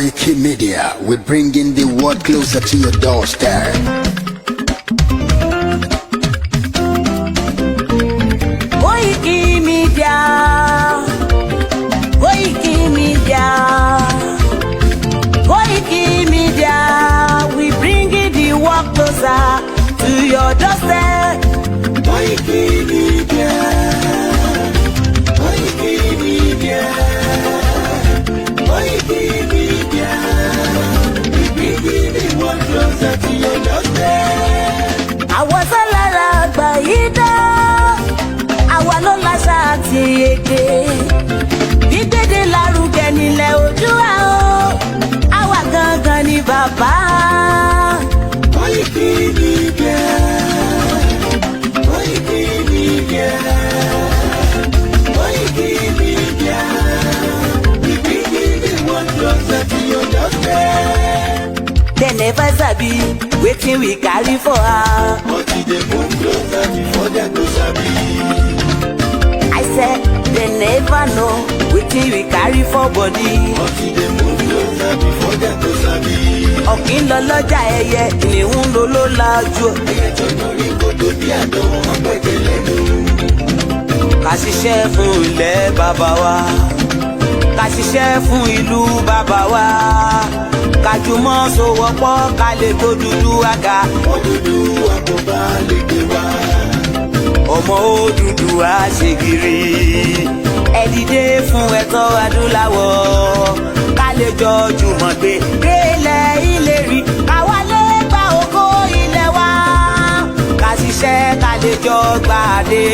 Koiki Media, we're bringing the world closer to your doorstep. Koiki Media, Koiki Media, Koiki Media, we bring the world closer to your doorstep. Koiki Media, Koiki Media, Koiki Media, we bringing the world closer to your doorstep. Àwọn sọ́lára àgbà yìí dá, àwa ló láṣà àti èdè. Gbígbéde lárugẹ nílẹ̀ Oòduà o, àwa gangan ni bàbá. Koiki Media, Koiki Media, Koiki Media, we bringing the world closer to your doorstep. Dem never sabi wetin we carry for her. But e dey move closer before dem go sabi. I said dem never know wetin we carry for body. But e dey move closer before dem go sabi. Ọ̀kín lọ lọ́jà, ẹyẹ ìníhùn ló ló lajú. Ẹyẹ tó lórí kodò bí àdán, wọn gbẹ̀jẹ̀ lẹ́nu. Ká ṣiṣẹ́ fún ilẹ̀ bàbá wa, ká ṣiṣẹ́ fún ìlú bàbá wa, ká jùmọ̀ sowọ́pọ̀ ká lè tó dúdú àga. Òdúdú àkóbá lè gbé wá. Ọmọ Odùduwà ṣègìrì, ẹ dìde fún ẹ̀tọ́ adúláwọ̀, ká lè jọ jùmọ̀ gbé délẹ̀ ìlérí, káwa lè gba ògo ilẹ̀ wa. Ká ṣiṣẹ́ ká lè jọ gbàdé,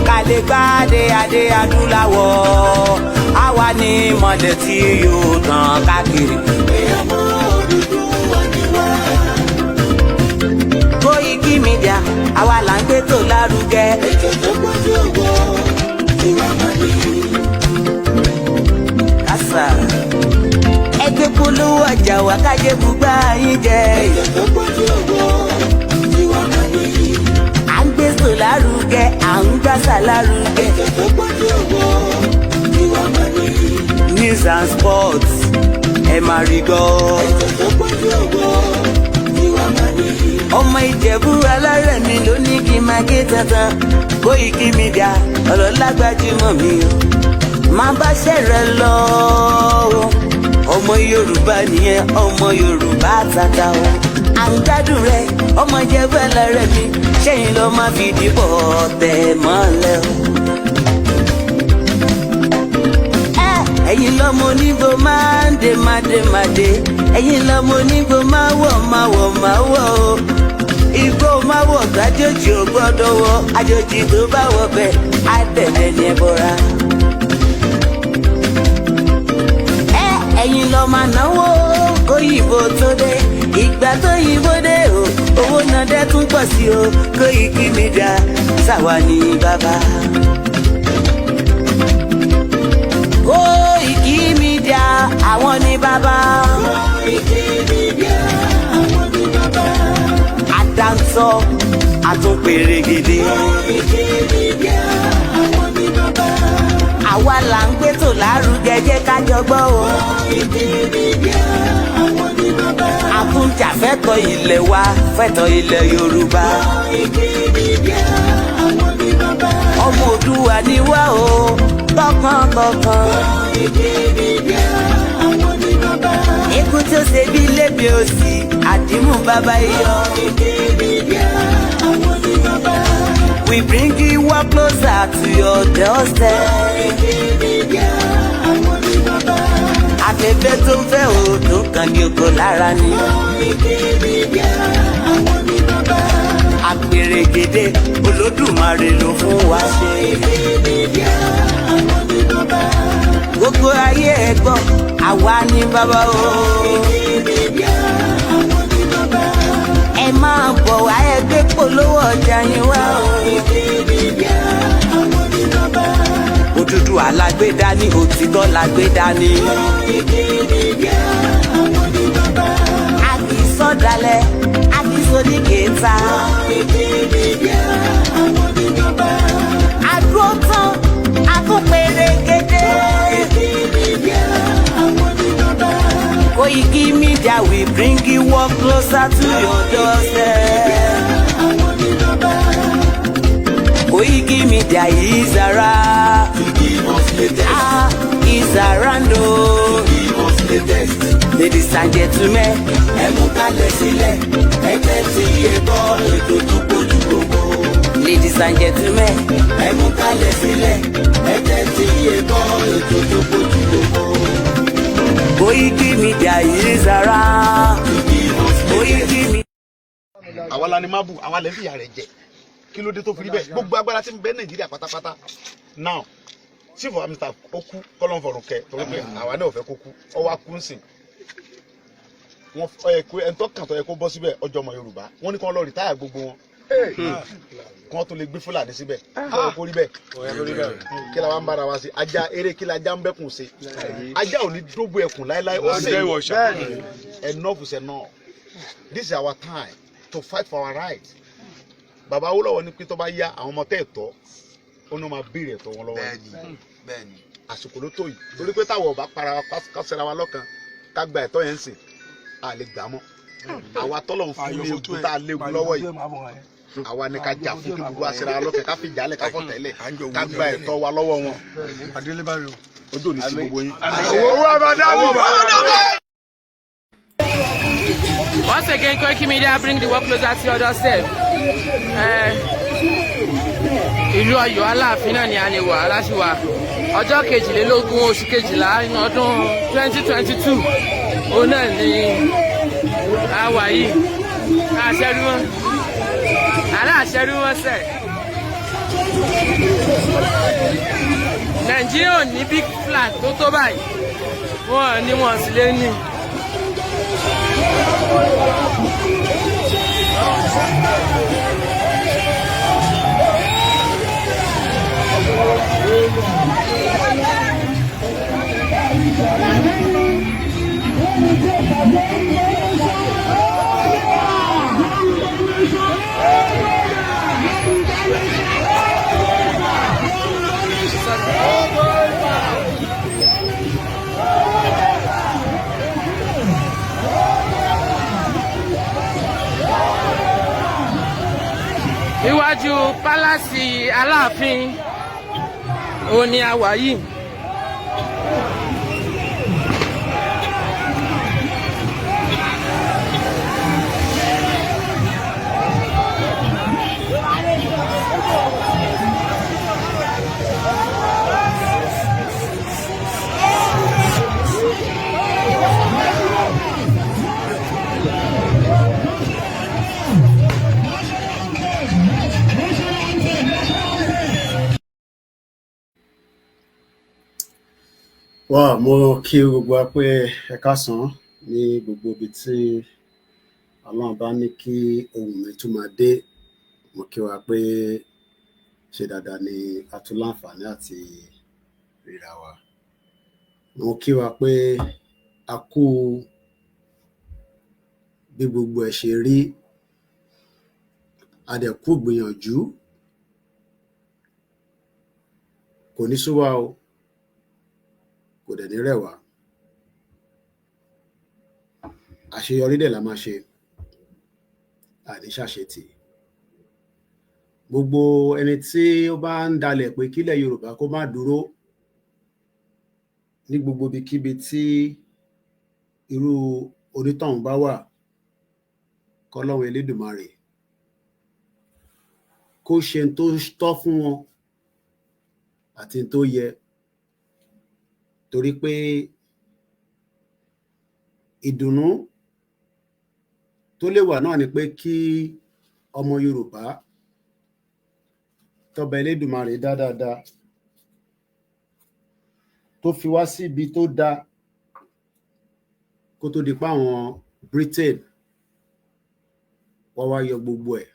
ká lè gbàdé adé adúláwọ̀. Àwa ní mọ̀lẹ̀ tí yóò tàn káàkiri. Ọmọ Odùduwà ni wá. Koiki Media, àwa là ń gbé tó lárugẹ. Ètò tó gbójú owó tiwa máa ní. Kásá ẹgbẹ́ polówó ọjà wà kájé gbúgbà yín jẹ. Ètò tó gbójú owó tiwa máa ní. À ń gbé sò lárugẹ, à ń gbàsà lárugẹ. Ètò tó gbójú owó tiwa máa ní. News and sports, ẹ máa rí gbọ́. Ètò tó gbójú owó tiwa máa ní. Ọmọ Ìjẹ̀bú alárẹ̀ mi ló ní kí n máa gé tantan. Koiki Media, ọ̀rọ̀ lágbájúmọ̀ mi o. Máa bá ṣẹ̀rẹ̀ lọ o. Ọmọ Yorùbá nìyẹn, ọmọ Yorùbá tata o. À ń gbádùn rẹ, ọmọ Ìjẹ̀bú alárẹ̀ mi, ṣẹ́yìn ló máa fi dìbò tẹ̀ mọ́lẹ̀ o. Ẹ̀yin lọ́mọ onígbò máa ń dé máa dé máa dé, ẹ̀yin lọ́mọ onígbò máa wọ̀ máa wọ̀ máa wọ̀ o. Igbó máa wọ̀ gbàjòjì ò gbọ́dọ̀ wọ̀, àjòjì tó bá wọ̀ bẹ́ẹ̀ á tẹ̀lé ní ẹbọra. Ẹ ẹ̀yin lọ máa náwó kóyìnbó tó dé, ìgbà tó yìnbó dé o, owó náà dẹ́ tún pọ̀ sí o. Koiki Media, sáwa ní bàbá. Koiki Media, àwọn ní bàbá. Koiki Media, àwọn ní bàbá. Àdáńtọ́ àtúnpèrègèdè. Koiki Media, àwọn ní bàbá. Àwa là ń gbé tò lárugẹ, jẹ́ ká jọ gbọ́ o. Koiki Media, àwọn ní bàbá. Àkúnjà fẹ́tọ̀ ilẹ̀ wa, fẹ́tọ̀ ilẹ̀ Yorùbá. Koiki Media, àwọn ní bàbá. Ọmọ Òdùwà ni wá o, tọkàntọkàn. Koiki Media, àwọn ní bàbá. Ikú tó ṣe bí lébi òsì, àdìmú bàbá iyọ̀. Koiki Media, àwọn ní bàbá. We bring you one closer to your doorstep. Koiki Media, àwọn ní bàbá. Afẹ́fẹ́ tó ń fẹ́ òòdùn kan ní oko lára ni. Koiki Media, àwọn ní bàbá. Àpèrègèdè Olódùmarè ló fún wa ṣe. Koiki Media, àwọn ní bàbá. Gbogbo ayé ẹ gbọ́, àwa ní bàbá o. Koiki Media, àwọn ní bàbá. Ẹ máa bọ̀ wá, ẹ gbé polówó ọjà yín wá o. Koiki Media, àwọn ní bàbá. Òdúdú alágbèdá ní, òtítọ́ lágbèdá ní. Koiki Media, àwọn ní bàbá. A kì í sọ̀dálẹ̀, a kì í sọ ní kẹta. Koiki Media, àwọn ní bàbá. Àdúró tán, a tún pèrègèdè. Koiki Media, àwọn ní bàbá. Koiki Media, we bring you work closer to your doorstep. Àwọn ní bàbá. Koiki Media is around. To give us latest. Ah, is around o. To give us latest. Ladies and gentlemen, Ẹ mú kalẹ̀ sílẹ̀, ẹ tẹ́tí ẹ gbọ́ ètò tó kojú gbogbo. Ladies and gentlemen, Ẹ mú kalẹ̀ sílẹ̀, ẹ tẹ́tí ẹ gbọ́ ètò tó kojú gbogbo. Koiki Media is around. To give us latest. Koiki Media. Àwa la ni mábù, àwa lè ń fìyà rẹ̀ jẹ. Kí ló dé tó fi rí bẹ́ẹ̀? Gbogbo agbára tí ń bẹ Nàìjíríà pátápátá now, Chief of Army Staff, ó kú, kọ́lọ́n fọ̀rùn kẹ, torí pé àwa náà ò fẹ́ kó kú. Ọ wá kú ń sìn wọn, ọ yẹ kó ẹni tó kàn tó yẹ kó bọ́ síbẹ̀, ọjọ́ ọmọ Yorùbá, wọ́n ní kí wọ́n lọ retire gbogbo wọn, kí wọ́n tún lè gbé Fúlàní síbẹ̀. Kí wọ́n kó rí bẹ́ẹ̀, kí la wá ń bára wa sí? Ajá eré, kí la ajá ń bẹ́kùn sí? Ajá ò ní dóbò ẹkùn láéláé. Ó sì enough is enough. This is our time to fight for our rights. Bàbá Awólọ́wọ̀ ní pé tó bá yá, àwọn ọmọ tẹ́ ẹ̀ tọ́, ó ní wọ́n máa béèrè ẹ̀tọ́ wọn lọ́wọ́ yìí. Bẹ́ẹ̀ni, bẹ́ẹ̀ni. Àsìkò ló tó yìí, torí pé táwọn ọba para wa, ká ṣẹra wa lọ́kàn, ká gba ẹ̀tọ́ yẹn ń sìn, à lè gbà mọ́. Àwa tọ́lọ̀ ń fún ní egun tá a léegun lọ́wọ́ yìí, àwa ni ká jà fún kí gbogbo wa ṣẹra wa lọ́kàn, ká fi jálẹ̀, ká fọ̀ tẹ́lẹ̀, ká gba ẹ̀tọ́ wa lọ́wọ́ wọn. Ojú ò ní sí gbogbo yín. Owó àbádábì. Once again, Koiki Media bring the work closer to your doorstep. Ìlú Ọ̀yọ́ Aláàfin náà ni a lè wà aláṣìwà, ọjọ́ 22 oṣù 12 nínú ọdún 2022, òun náà ni a wà yìí. Àṣẹrú wọn, aláṣẹrú wọn sẹ. Nàìjíríà ò ní big flag tó tó báyìí, wọn ní wọn sì lé ní. Iwájú pálásì Aláàfin òun ni a wà yìí. Wá, mo kí gbogbo wa pé ẹ káàsán ní gbogbo ibi tí Ọlọ́run bá ní kí ohùn mi tún máa dé. Mo kí wa pé ṣe dáadáa ni a tún láǹfààní àti ríra wa. Mo kí wa pé a kú bí gbogbo ẹ̀ ṣe rí, a dẹ̀ kú gbìyànjú. Kò ní sú wa o, kò dẹ̀ ní rẹ̀ wá. Àṣeyọrí dẹ̀ la máa ṣe, àní ṣàṣetì. Gbogbo ẹni tí ó bá ń dalẹ̀ pé kílẹ̀ Yorùbá kó má dúró, ní gbogbo ibikíbi tí irú onítọ̀hún bá wà, kọ́lọ́run Elédùmarè kó ṣe n tó tọ́ fún wọn àti n tó yẹ, torí pé ìdùnnú tó lè wà náà ni pé kí ọmọ Yorùbá tọba Elédùmarè dá dáadáa, tó fi wá síbi tó dáa kó tó di pé àwọn Britain wọ́n wá yọ gbogbo ẹ̀,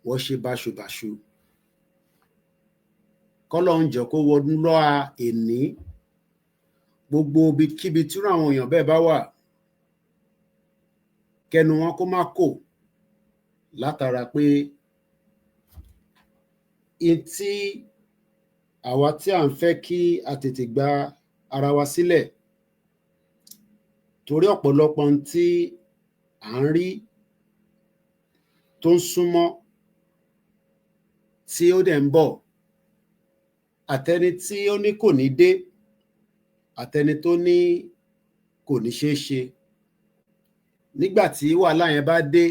wọ́n ṣe báṣubàṣu. Kọ́lọ́run jọ̀ọ́ kó wọnú lọ́a èní. Gbogbo ibikíbi tí àwọn èèyàn bẹ́ẹ̀ bá wà, kẹnu wọn kó má kò látara pé n tí àwa tí à ń fẹ́ kí a tètè gba ara wa sílẹ̀. Torí ọ̀pọ̀lọpọ̀ ohun tí à ń rí tó ń súnmọ́, tí ó dẹ̀ ń bọ̀, àtẹni tí ó ní kò ní dé, àtẹni tó ní kò ní ṣeé ṣe, nígbà tí wàhálà yẹn bá dé,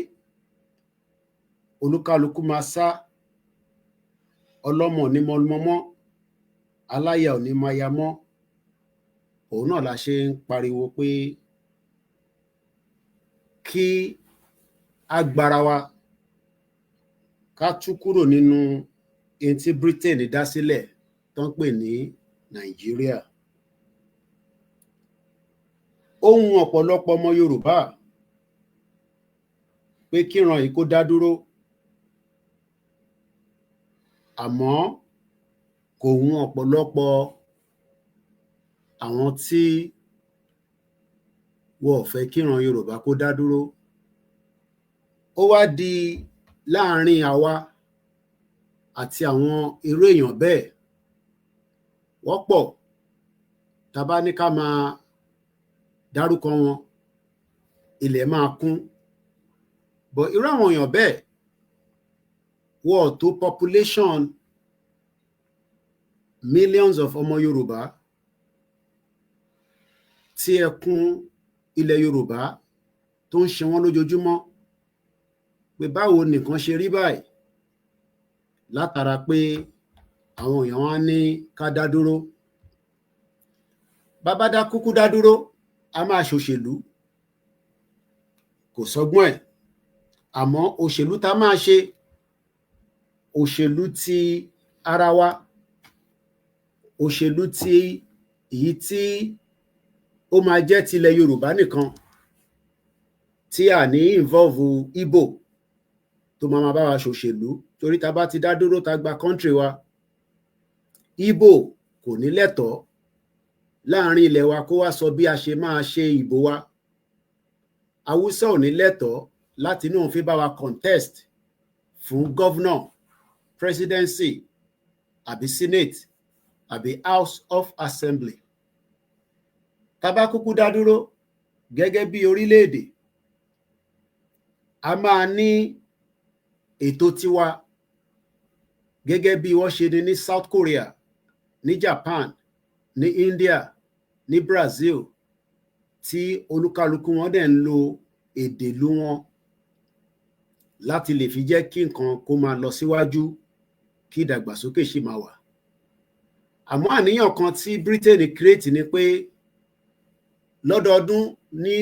olúkálukú máa sá. Ọlọ́mọ ò ní mọ ọmọ mọ́, aláya ò ní mọ aya mọ́. Òun náà la ṣe ń pariwo pé kí á gbára wa, ká tú kúrò nínú ohun tí Britain dá sílẹ̀ tó ń pè ní Nàìjíríà. Ó wu ọ̀pọ̀lọpọ̀ ọmọ Yorùbá pé kíran yìí kó dá dúró, àmọ́ kò wu ọ̀pọ̀lọpọ̀ àwọn tí wọn ò fẹ́ kíran Yorùbá kó dá dúró. Ó wá di láàrin àwa àti àwọn irú èèyàn bẹ́ẹ̀ wọ́n pọ̀. Tá a bá ní ká máa dárúkọ wọn, ilẹ̀ máa kún. But irú àwọn èèyàn bẹ́ẹ̀, wọn ò tó population millions of ọmọ Yorùbá tí ẹkún ilẹ̀ Yorùbá tó ń ṣe wọ́n lójoojúmọ́ pé báwo nìkan ṣe rí báyìí, látara pé àwọn èèyàn wá ní ká dá dúró. Bá a dá kúkú dá dúró, a máa ṣòṣèlú, kò sọ́gbọ́n ẹ̀. Àmọ́ òṣèlú tá a máa ṣe, òṣèlú ti ara wa, òṣèlú ti èyí tí ó máa jẹ́ tilẹ̀ Yorùbá nìkan, tí à ní involve Ìgbò tó máa máa bá wa ṣòṣèlú, torí tá a bá ti dá dúró, tá a gba country wa, Ìgbò kò ní lẹ́tọ̀ọ́ láàrin ilẹ̀ wa kó wá sọ bí a ṣe máa ṣe ìbò wa. Haúsá ò ní lẹ́tọ̀ọ́ láti inú òun fi bá wa contest fún governor, presidency, àbí senate, àbí House of Assembly. Tá bá kúkú dá dúró gẹ́gẹ́ bí orílẹ̀-èdè, a máa ní ètò tiwa gẹ́gẹ́ bí wọ́n ṣe ní ní South Korea, ní Japan, ní India, ní Brazil, tí olúkálukú wọn dẹ̀ ń lo èdè ìlú wọn láti lè fi jẹ́ kí nǹkan kó máa lọ síwájú, kí ìdàgbàsókè sì máa wà. Àmọ́ àníyàn kan tí Britain create ni pé lọ́dọọdún, ní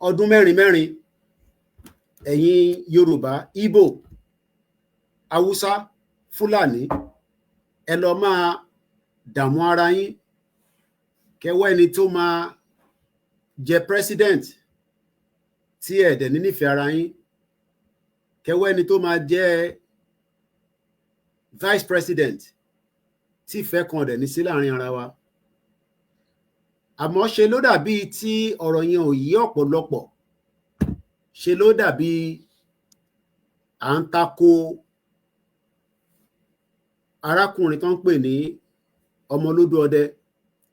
ọdún mẹ́rin mẹ́rin, ẹ̀yin Yorùbá, Ìgbò, Haúsá, Fúlàní, ẹ lọ máa dààmú ara yín kẹwọ́ ẹni tó máa jẹ president, tí ẹ dẹ̀ ní nífẹ̀ẹ́ ara yín, kẹwọ́ ẹni tó máa jẹ vice president, tí ìfẹ́ kan dẹ̀ ní sí láàrin ara wa. Àmọ́ ṣe ló dàbí tí ọ̀rọ̀ yẹn ò yí ọ̀pọ̀lọpọ̀, ṣe ló dàbí à ń tako arákùnrin tó ń pè ní Ọmọlódù Ọdẹ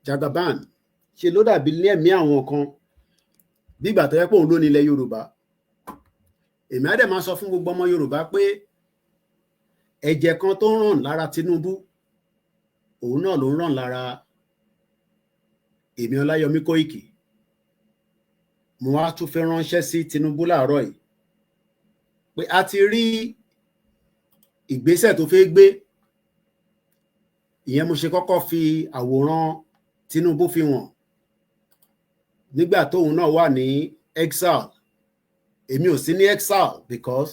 Jagaban. Ṣe ló dàbí ní ẹ̀mí àwọn kan bí ìgbà tó yẹ pé òun ló ní ilẹ̀ Yorùbá. Èmi á dẹ̀ máa sọ fún gbogbo ọmọ Yorùbá pé ẹ̀jẹ̀ kan tó ń ràn lára Tinubu, òun náà ló ń ràn lára èmi, Ọláyọmí Kóìkì. Mo wá tún fẹ́ ránṣẹ́ sí Tinubu láàárọ̀ yìí pé a ti rí ìgbésẹ̀ tó fẹ́ gbé. Ìyẹn mo ṣe kọ́kọ́ fi àwòrán Tinubu fi wọ̀n nígbà tóun náà wà ní exile. Èmi ò sí ní exile because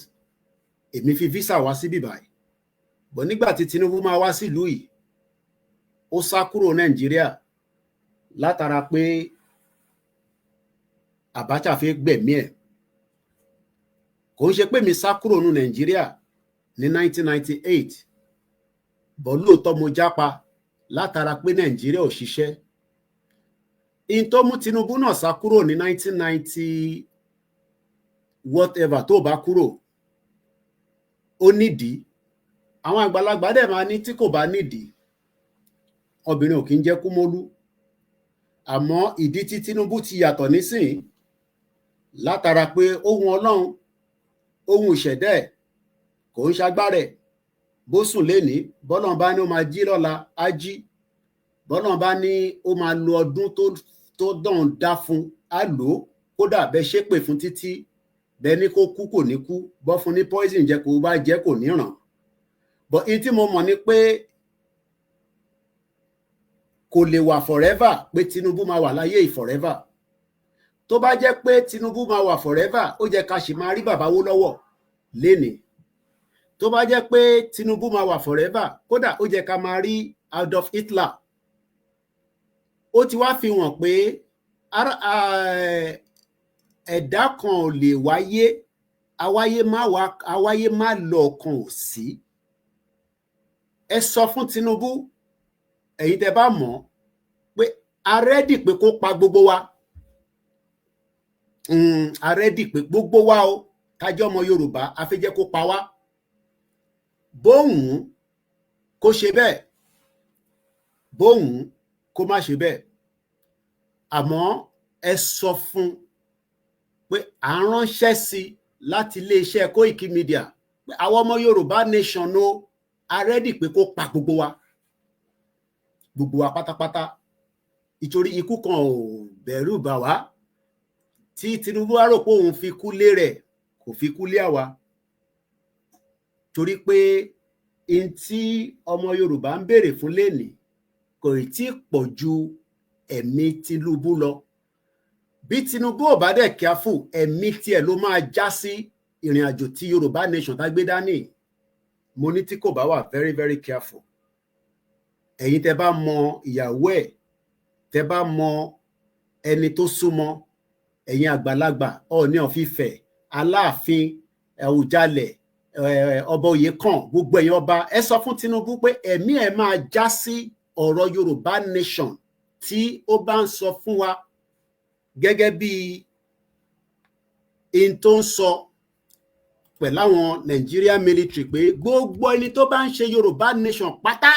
èmi fi visa wá síbí báyìí, but nígbà tí Tinubu máa wá sílùú yìí, ó sá kúrò Nàìjíríà látara pé Abacha fẹ́ gbẹ̀mí ẹ̀. Kò ń ṣe pé mi sá kúrò ní Nàìjíríà ní 1998, but lóòótọ́ mo jápa látara pé Nàìjíríà ò ṣiṣẹ́. In tó mú Tinubu náà sá kúrò ní 1990 whatever tó bá kúrò, ó nídìí. Àwọn àgbàlagbà dẹ̀ máa ní tí kò bá nídìí, obìnrin ò kí ń jẹ́ kúmólú. Àmọ́ ìdí tí Tinubu ti yàtọ̀ nísìnyí, látara pé ohun Ọlọ́run, ohun ìṣẹ̀dá ẹ̀, kò ń ṣagbára ẹ̀. Bó sùn lénìí, bọ́lọ́run bá ní ó máa jí lọ́la, á jí. Bọ́lọ́run bá ní ó máa lo ọdún tó dán dá fún, á lò ó. Kódà bẹ́ẹ̀ ṣépè fún títí, bẹ́ẹ̀ ní kó kú, kò ní kú. Bọ́ fún ní poison jẹ, kó bá jẹ́, kò ní ràn. But in tí mo mọ̀ ni pé kò lè wà forever, pé Tinubu máa wà láyé yìí forever. Tó bá jẹ́ pé Tinubu máa wà forever, ó jẹ́ ká sì máa rí bàbá Awólọ́wọ̀ lénìí. Tó bá jẹ́ pé Tinubu máa wà forever, kódà ó jẹ́ ká máa rí Adolf Hitler. Ó ti wá fi hàn pé ẹ̀dá kan ò lè wáyé awáyé má wá, awáyé má lọ kan ò sí. Ẹ sọ fún Tinubu, ẹ̀yin tẹ́ bá mọ̀, pé a ready pé kó pa gbogbo wa. A ready pé gbogbo wa o, kájọ́ ọmọ Yorùbá, a fẹ́ jẹ́ kó pa wá. Bóun kó ṣe bẹ́ẹ̀, bóun kó má ṣe bẹ́ẹ̀, àmọ́ ẹ sọ fún pé à ń ránṣẹ́ sí láti iléeṣẹ́ Koiki Media pé àwọn ọmọ Yorùbá nation o, a ready pé kó pa gbogbo wa, gbogbo wa pátápátá, ìtorí ikú kan ò bẹ̀rù bà wá. Tí Tinubu wá rò pé òun fi kú lé rẹ̀, kò fi kú lé àwa, torí pé n tí ọmọ Yorùbá ń béèrè fún lénìí kò tí ì pọ̀ ju ẹ̀mí Tinubu lọ. Bí Tinubu ò bá dẹ̀ careful, ẹ̀mí tiẹ̀ ló máa já sí ìrìn àjò tí Yorùbá nation tá gbé dání. Mo ní tí kò bá wà very very careful, ẹ̀yin tẹ́ bá mọ ìyàwó ẹ̀, tẹ́ bá mọ ẹni tó súnmọ́, ẹ̀yin àgbàlagbà, Ọọ̀ni of Ifẹ̀, Aláàfin, Àwùjalẹ̀, ọba Oyèkán, gbogbo ẹ̀yin ọba, ẹ sọ fún Tinubu pé ẹ̀mí ẹ̀ máa já sí ọ̀rọ̀ Yorùbá nation tí ó bá ń sọ fún wa, gẹ́gẹ́ bí in tó ń sọ pẹ̀lú àwọn Nigeria military pé gbogbo ẹni tó bá ń ṣe Yorùbá nation pátá,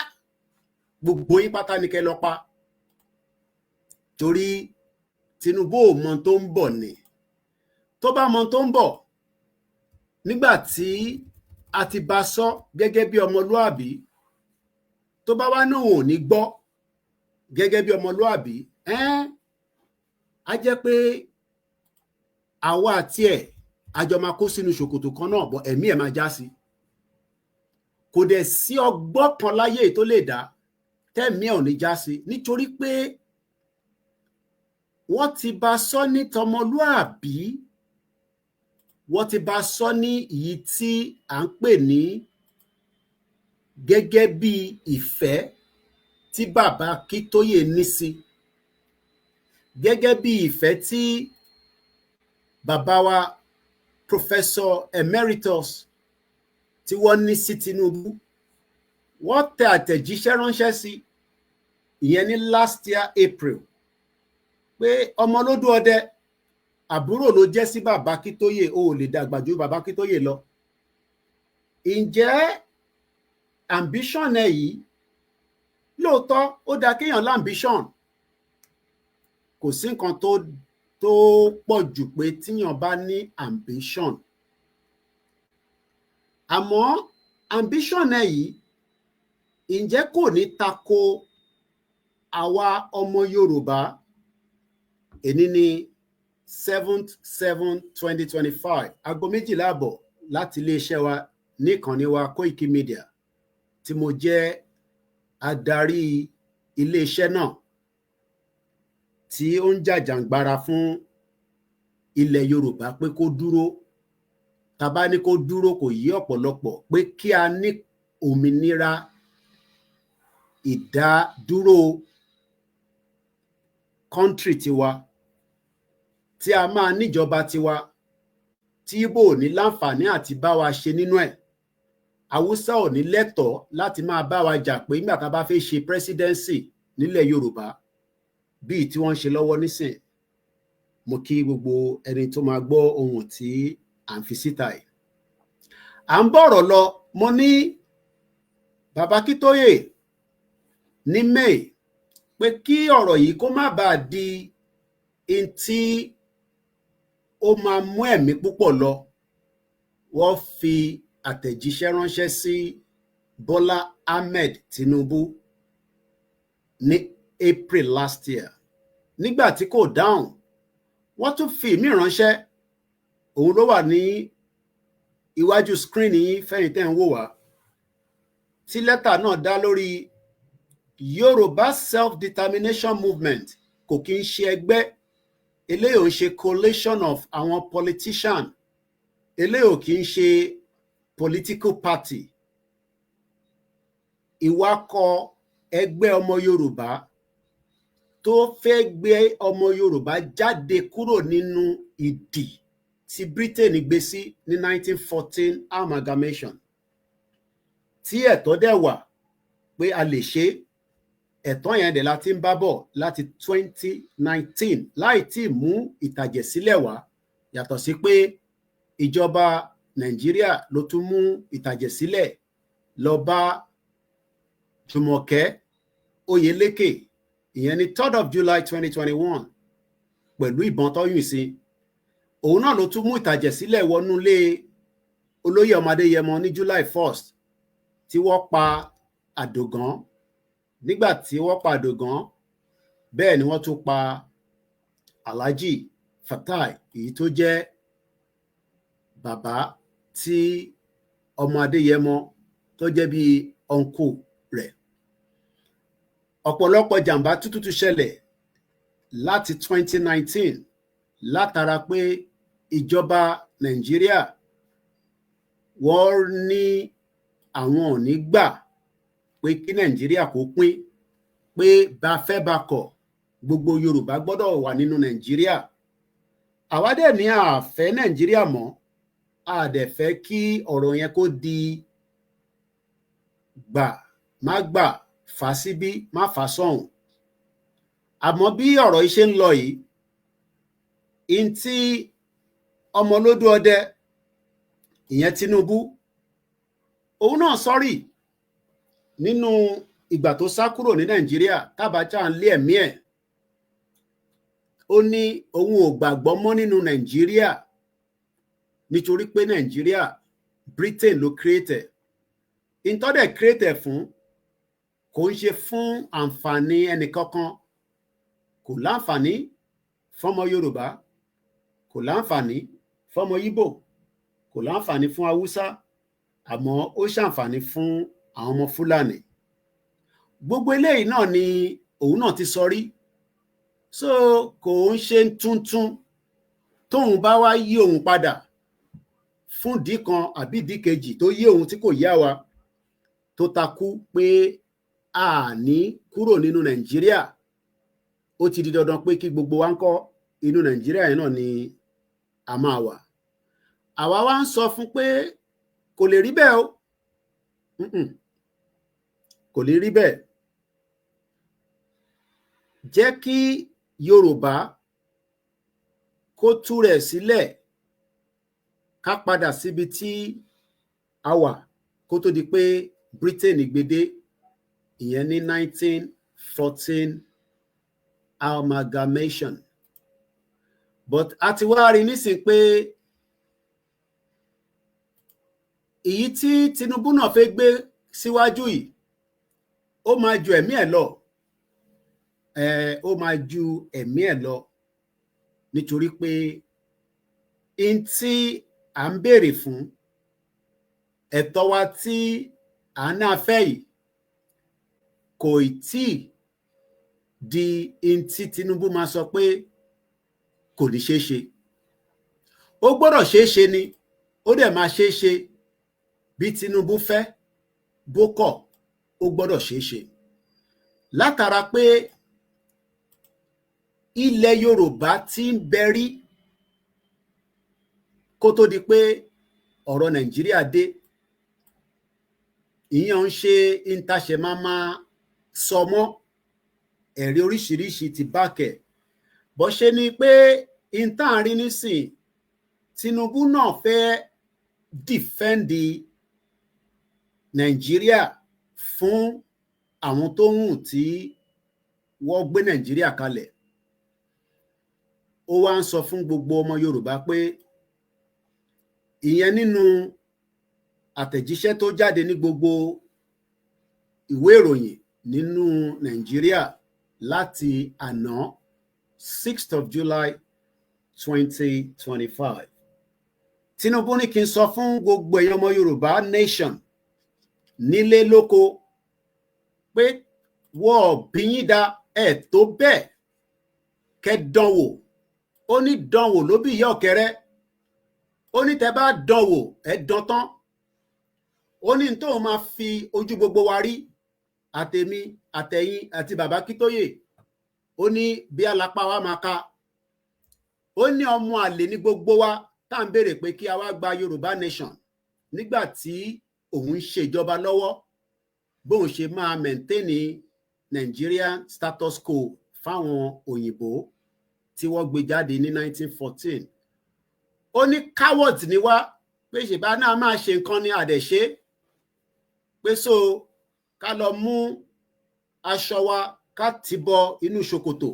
gbogbo yín pátá ni kẹ́ lọ pa. Torí Tinubu ò mọ tó ń bọ̀ ni. Tó bá mọ tó ń bọ̀, nígbà tí a ti bá sọ gẹ́gẹ́ bí ọmọlúàbí, tó bá wá náà ò ní gbọ́ gẹ́gẹ́ bí ọmọlúàbí, ẹ́n á jẹ́ pé àwa àti ẹ̀ a jọ máa kó sínú ṣòkòtò kan náà bọ̀, ẹ̀mí ẹ̀ máa já sí. Kò dẹ̀ sí ọgbọ́n kan láyé tó lè dá tẹ́ẹ̀mí ẹ̀ ò ní já sí, nítorí pé wọ́n ti bá sọ ní tọmọlúàbí, wọ́n ti bá sọ ní èyí tí à ń pè ní gẹ́gẹ́ bí ìfẹ́ tí bàbá Akíntóyè ní sí, gẹ́gẹ́ bí ìfẹ́ tí bàbá wa Professor Emeritus tí wọ́n ní sí Tinubu. Wọ́n tẹ àtẹ̀jíṣẹ́ ránṣẹ́ sí ìyẹn ní last year April pé ọmọ lódú ọdẹ, àbúrò ló jẹ́ sí bàbá Akíntóyè, o ò lè dàgbà ju bàbá Akíntóyè lọ. Ǹjẹ́ ambition ẹ yìí, lóòótọ́ ó dáa kéèyàn l'ambition, kò sí nǹkan tó pọ̀ jù pé tíyàn bá ní ambition, àmọ́ ambition ẹ yìí, ǹjẹ́ kò ní tako àwa ọmọ Yorùbá? Èní ní 7/7/2025, aago 12:30, láti iléeṣẹ́ wa ní ìkànnì wa Koiki Media, tí mo jẹ́ adarí iléeṣẹ́ náà, tí ó ń jàjàǹgbara fún ilẹ̀ Yorùbá pé kó dúró. Tá bá ní kó dúró, kò yí ọ̀pọ̀lọpọ̀ pé kí a ní òmìnira ìdádúró country tiwa, tí a máa níjọba tiwa, tí Ìgbò ò ní láǹfààní àti bá wa ṣe nínú ẹ̀, Haúsá ò ní lẹ́tọ̀ọ́ láti máa bá wa jà pé nígbà tá a bá fẹ́ ṣe presidency nílẹ̀ Yorùbá bíi tí wọ́n ń ṣe lọ́wọ́ nísìn. Mo kí gbogbo ẹni tó máa gbọ́ ohun tí à ń fi síta yìí. À ń bọ̀rọ̀ lọ. Mo ní bàbá Akíntóyè ní May Pé kí ọ̀rọ̀ yìí kó má bàa di n tí ó máa mú ẹ̀mí púpọ̀ lọ, wọ́n fi àtẹ̀jíṣẹ́ ránṣẹ́ sí Bọ́lá Ahmed Tinubu ní April last year. Nígbà tí kò dáhùn, wọ́n tún fi ìmíì ránṣẹ́. Òun ló wà ní iwájú screen yín fẹ́yìn tẹ́ ń wò wá, tí lẹ́tà náà dá lórí Yorùbá Self-Determination Movement. Kò kí ń ṣe ẹgbẹ́ eléyìí, ò ń ṣe coalition of àwọn politician eléyìí, ò kí ń ṣe political party. Ìwakọ̀ ẹgbẹ́ ọmọ Yorùbá tó fẹ́ gbé ọmọ Yorùbá jáde kúrò nínú ìdì tí Britain gbé sí ní 1914 amalgamation, tí ẹ̀tọ́ dẹ̀ wà pé a lè ṣe ẹ̀tọ́ yẹn dẹ̀ la ti ń bá bọ̀ láti 2019 láì tí ì mú ìtàjẹ̀sílẹ̀ wá, yàtọ̀ sí pé ìjọba Nàìjíríà ló tún mú ìtàjẹ̀sílẹ̀ lọ bá Jùmọ̀kẹ́ Oyèlékè, ìyẹn ní 3rd of July 2021, pẹ̀lú ìbọn tó yìn sí. Òun náà ló tún mú ìtàjẹ̀sílẹ̀ wọnú ilé olóyè ọmọ Adéyẹmọ ní July 1st, tí wọ́n pa Àdògán. Nígbà tí wọ́n pa Àdògán, bẹ́ẹ̀ ni wọ́n tún pa Alhaji Fatai, èyí tó jẹ́ bàbá tí ọmọ Adéyẹmọ tó jẹ́ bíi uncle rẹ̀. Ọ̀pọ̀lọpọ̀ jàǹbá tútù tún ṣẹlẹ̀ láti 2019 látara pé ìjọba Nàìjíríà, wọ́n ní àwọn ò ní gbà pé kí Nàìjíríà kó pín, pé bá fẹ́ bá kọ̀, gbogbo Yorùbá gbọ́dọ̀ wà nínú Nàìjíríà. Àwa dẹ̀ ní a fẹ́ Nàìjíríà mọ́, a dẹ̀ fẹ́ kí ọ̀rọ̀ yẹn kó di gbà má gbà, fà síbí, má fà sọ́hùn. Àmọ́ bí ọ̀rọ̀ yìí ṣe ń lọ yìí, in tí ọmọlódú ọdẹ, ìyẹn Tinubu, òun náà sọrí nínú ìgbà tó sá kúrò ní Nàìjíríà tábàchà ń lé ẹ̀mí ẹ̀, ó ní òun ò gbàgbọ́ mọ́ nínú Nàìjíríà, nítorí pé Nàìjíríà, Britain ló create ẹ̀. Ìtọ́dẹ̀ create ẹ̀ fún kò ń ṣe fún àǹfààní ẹnìkankan, kò láǹfààní fọmọ Yorùbá, kò láǹfààní fọmọ Ìgbò, kò láǹfààní fún Haúsá, àmọ́ ó ṣàǹfààní fún àwọn ọmọ Fúlàní. Gbogbo eléyìí náà ni òun náà ti sọ rí, so kò ń ṣe tuntun. Tóun bá wá yí òun padà fún ìdí kan àbí ìdí kejì tó yé òun tí kò yá wa, tó takú pé a ní kúrò nínú Nàìjíríà, ó ti di dandan pé kí gbogbo wa ń kọ́ inú Nàìjíríà yẹn náà ni a máa wà. Àwa wá ń sọ fún pé kò lè rí bẹ́ẹ̀ o, kò lè rí bẹ́ẹ̀. Jẹ́ kí Yorùbá kó tú rẹ̀ sílẹ̀, ká padà síbi tí a wà kó tó di pé Britain gbede, ìyẹn ní 1914 amalgamation. But a ti wá rí nísìn pé èyí tí Tinubu náà fẹ́ gbé síwájú yìí, ó máa ju ẹ̀mí ẹ̀ lọ, ó máa ju ẹ̀mí ẹ̀ lọ, nítorí pé n tí à ń béèrè fún, ẹ̀tọ́ wa tí à ń náà fẹ́ yìí, kò tí ì di n tí Tinubu máa sọ pé kò ní ṣeé ṣe. Ó gbọ́dọ̀ ṣeé ṣe ni, ó dẹ̀ máa ṣeé ṣe. Bí Tinubu fẹ́ bó kọ̀, ó gbọ́dọ̀ ṣeé ṣe, látara pé ilẹ̀ Yorùbá ti ń bẹ rí kó tó di pé ọ̀rọ̀ Nàìjíríà dé. Ìyẹn ń ṣe intaṣe máa máa sọ mọ́, ẹ̀rí oríṣiríṣi ti bákẹ̀ bó ṣe ni pé intaàrí nísìn. Tinubu náà fẹ́ defend Nàìjíríà fún àwọn tó hùn tí Wọ́n gbé Nàìjíríà kalẹ̀. Ó wá ń sọ fún gbogbo ọmọ Yorùbá pé ìyẹn nínú àtẹ̀jíṣẹ́ tó jáde ní gbogbo ìwé ìròyìn nínú Nàìjíríà láti àná, 6th of July 2025. Tinubu ní kí n sọ fún gbogbo èèyàn ọmọ Yorùbá nation nílé lóko pé wọ́n bí yín da ẹ̀ tó bẹ́ẹ̀ kẹ́ dánwò. Ó ní dánwò ló bí ìyá ọ̀kẹ́rẹ́. Ó ní tẹ́ bá dánwò, ẹ̀ dán tán. Ó ní tóun máa fi ojú gbogbo wa rí, àtèmi, àtẹ̀yin àti bàbá Kítóyè, ó ní bí alápá wa máa ka. Ó ní ọmọ àlè ní gbogbo wa tá à ń béèrè pé kí a wá gba Yorùbá nation nígbà tí òun ń ṣèjọba lọ́wọ́, bóun ṣe máa maintain Nigerian status quo fáwọn òyìnbó tí wọ́n gbé jáde ní 1914. Ó ní coward ni wá, pé ṣèbá náà máa ṣe nǹkan ní àdẹ̀ṣe, pé so ká lọ mú aṣọ wa, ká ti bọ inú ṣòkòtò,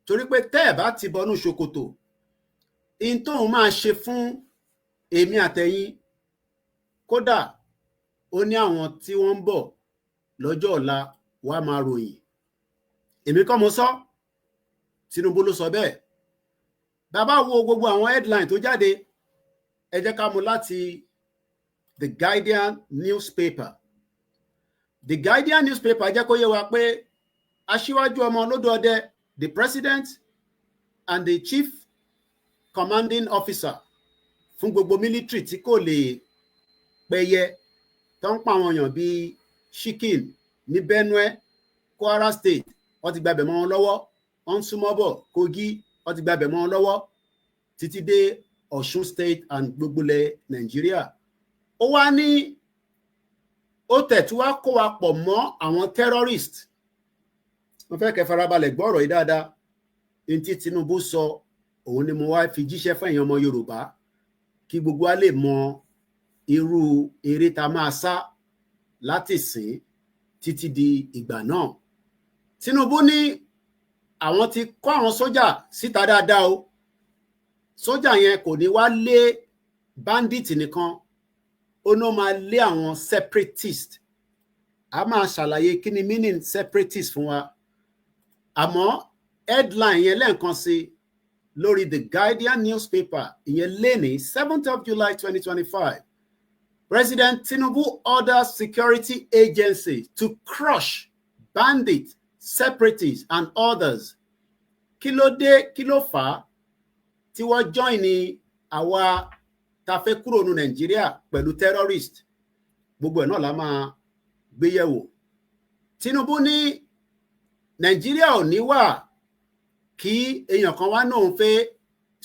torí pé tẹ́ ẹ̀ bá ti bọ inú ṣòkòtò, in tóun máa ṣe fún èmi àtẹ̀yin, kódà ó ní àwọn tí wọ́n ń bọ̀ lọ́jọ́ ọ̀la wá máa ròyìn. Èmi kọ́ mo sọ, Tinubu ló sọ bẹ́ẹ̀. Bàbá wo gbogbo àwọn headline tó jáde, ẹ jẹ́ ká mú láti The Guardian newspaper. The Guardian newspaper jẹ́ kó yé wa pé aṣíwájú ọmọ olódò ọdẹ, the president and the chief commanding officer fún gbogbo military tí kò lè pẹyẹ, tó ń pa àwọn èèyàn bíi chicken ní Benue, Kwara State, wọ́n ti gbàbẹ̀ mọ́ wọn lọ́wọ́. Wọ́n ń súnmọ́ bọ̀ Kogi, wọ́n ti gbàbẹ̀ mọ́ wọn lọ́wọ́ títí dé Ọ̀ṣun State and gbogbo ilẹ̀ Nàìjíríà. Ó wá ní ó tẹ̀tú wá kó wa pọ̀ mọ́ àwọn terrorist. Mo fẹ́ kẹ́ farabalẹ̀ gbọ́ ọ̀rọ̀ yìí dáadáa. Ní tí Tinubu sọ, òun ni mo wá fi jíṣẹ́ fún ẹ̀yin ọmọ Yorùbá, kí gbogbo wa lè mọ irú eré tá a máa sá láti sìn títí di ìgbà náà. Tinubu ní àwọn ti kó àwọn sójà síta dáadáa o. Sójà yẹn kò ní wá lé bandit nìkan, ó ní ó máa lé àwọn separatist. A máa ṣàlàyé kí ni meaning separatist fún wa. Àmọ́ headline yẹn lẹ́ẹ̀kan sí lórí The Guardian newspaper, ìyẹn lẹ́ni 7th of July 2025: President Tinubu orders security agencies to crush bandits, separatists and others. Kí ló dé? Kí ló fà á tí wọ́n join ní àwa tá a fẹ́ kúrò ní Nàìjíríà pẹ̀lú terrorist? Gbogbo ẹ̀ náà la máa gbé yẹ̀wò. Tinubu ní Nàìjíríà ò ní wà kí èèyàn kan wá náà fẹ́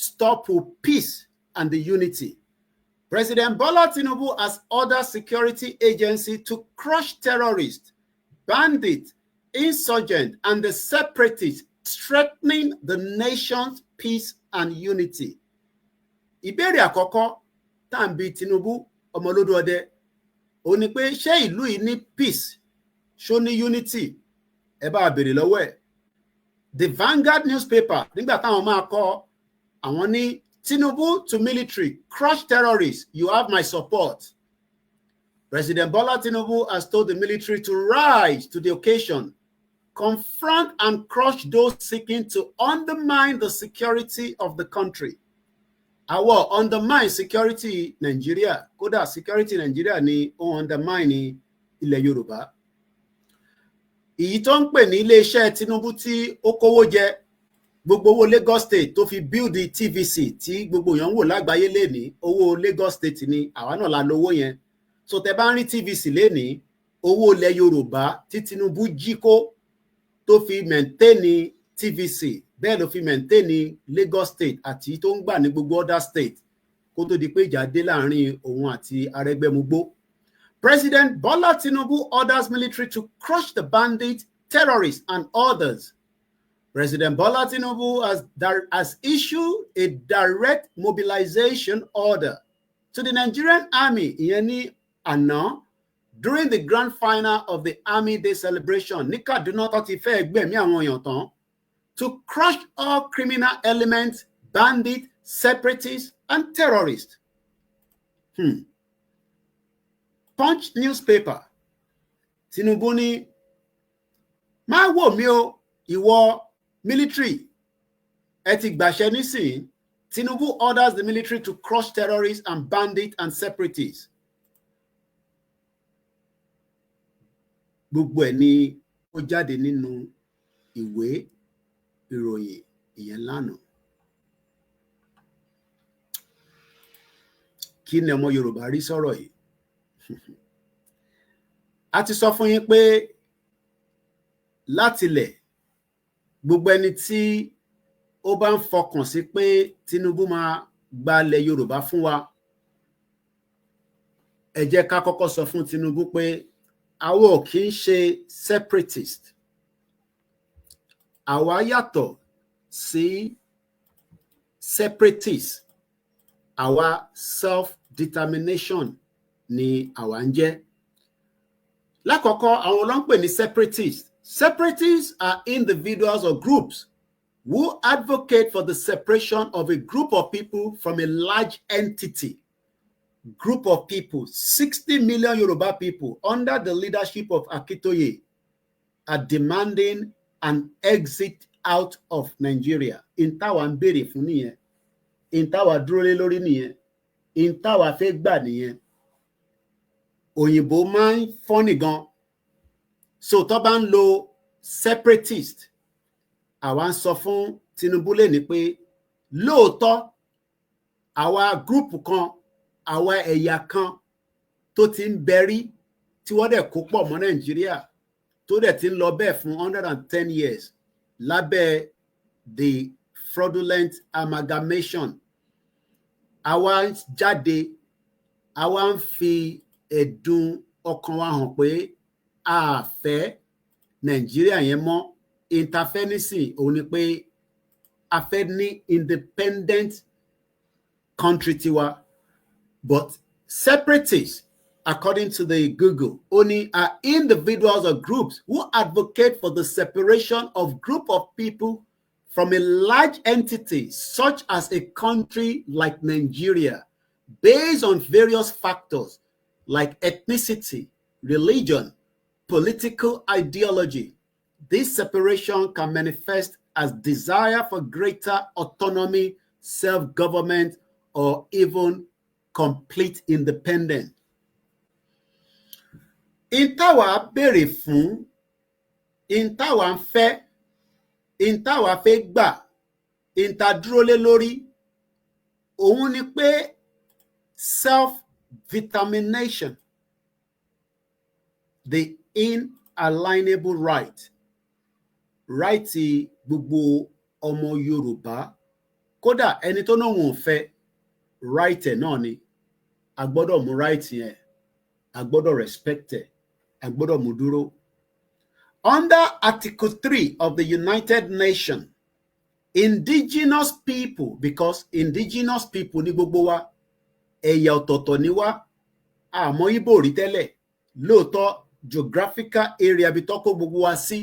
stop peace and the unity. President Bola Tinubu has ordered security agency to crush terrorists, bandits, insurgents, and the separatists threatening the nation's peace and unity. Ìbéèrè àkọ́kọ́ tá à ń bi Tinubu ọmọlódó ọdẹ ó ní pé, ṣé ìlú yìí ní peace? Ṣó ní unity? Ẹ bá a béèrè lọ́wọ́ ẹ̀. The Vanguard newspaper, nígbà táwọn máa kọ, àwọn ní, "Tinubu to military: crush terrorists, you have my support." President Bola Tinubu has told the military to rise to the occasion, confront and crush those seeking to undermine the security of the country. Àwọ̀ undermine security Nigeria? Kódà security Nigeria ni ó undermine ní ilẹ̀ Yorùbá. Èyí tó ń pè ní iléeṣẹ́ Tinubu tí ó kówó jẹ, gbogbo owó Lagos State tó fi build TVC tí gbogbo èèyàn ń wò lágbàáyé lénìí, owó Lagos State ni. Àwa náà la lówó yẹn. So tẹ bá ń rí TVC lénìí, owó ilẹ̀ Yorùbá tí Tinubu jí kó tó fi maintain TVC, bẹ́ẹ̀ ló fi maintain Lagos State àti tó ń gbà ní gbogbo other state kó tó di pé ìjà dé láàrin òun àti Arẹ́gbẹ́mugbó. President Bola Tinubu orders military to crush the bandits, terrorists and others. President Bola Tinubu has issued a direct mobilization order to the Nigerian Army, ìyẹn ní àná, During the grand final of the Army Day celebration ní Kaduna tó ti fẹ́ gbẹ̀mí àwọn èèyàn tán, to crush all criminal elements, bandits, separatists, and terrorists. Punch newspaper. Tinubu ní, "Má wò mí o, ìwọ military, ẹ ti gbàṣẹ nísìnyí." Tinubu orders the military to crush terrorists and bandits and separatists. Gbogbo ẹ̀ ni ó jáde nínú ìwé ìròyìn ìyẹn lánàá. Kí ni ọmọ Yorùbá rí sọ̀rọ̀ yìí? A ti sọ fún yín pé látilẹ̀, gbogbo ẹni tí ó bá ń fọkàn sí pé Tinubu máa gbalẹ̀ Yorùbá fún wa, ẹ jẹ́ ká kọ́kọ́ sọ fún Tinubu pé àwa ò kì í ṣe separatist. Àwa yàtọ̀ sí separatist. Àwa, self-determination ni àwa ń jẹ́. Lákọ̀ọ́kọ́, àwọn ló ń pè ní separatist. Separatists are individuals or groups who advocate for the separation of a group of people from a large entity. Group of people, 60 million Yoruba people under the leadership of Akintoye, are demanding an exit out of Nigeria. Ǹ táwa ń béèrè fún nìyẹn. Ǹ táwa dúró lé lórí nìyẹn. Ǹ táwa fẹ́ gbà nìyẹn. Òyìnbó máa ń funny gan. So tó bá ń lo separatist, àwa ń sọ fún Tinubu lẹ́ni pé lóòótọ́, àwa group kan, àwa ẹ̀yà kan tó ti ń bẹrí, tí wọ́n dẹ̀ kó pọ̀ mọ́ Nàìjíríà, tó dẹ̀ ti ń lọ bẹ́ẹ̀ fún 110 years lábẹ́ the fraudulent amalgamation, àwa ń jáde, àwa ń fi ẹ̀dùn ọkàn wa hàn pé a fẹ́ Nàìjíríà yẹn mọ́. Interference òun ni pé a fẹ́ ní independent country tiwa. But separatists, according to the Google, only are individuals or groups who advocate for the separation of group of people from a large entity such as a country like Nigeria, based on various factors like ethnicity, religion, political ideology. This separation can manifest as desire for greater autonomy, self-government, or even complete independence. Ǹ táwa béèrè fún, ǹ táwa ń fẹ́, ǹ táwa fẹ́ gbà, ǹ tá dúró lé lórí, òun ni pé self-determination, the inalienable right, right gbogbo ọmọ Yorùbá, kódà ẹni tó náà wọn ò fẹ́, right ẹ̀ náà ni. A gbọ́dọ̀ mú right yẹn, a gbọ́dọ̀ respect ẹ̀, a gbọ́dọ̀ mú dúró. Under Article 3 of the United Nations, indigenous people, because indigenous people ní gbogbo wa, ẹ̀yà ọ̀tọ̀ọ̀tọ̀ ni wá. Àmọ́ Ìgbò rí tẹ́lẹ̀ lóòótọ́, geographical area ibi tó kó gbogbo wa sí,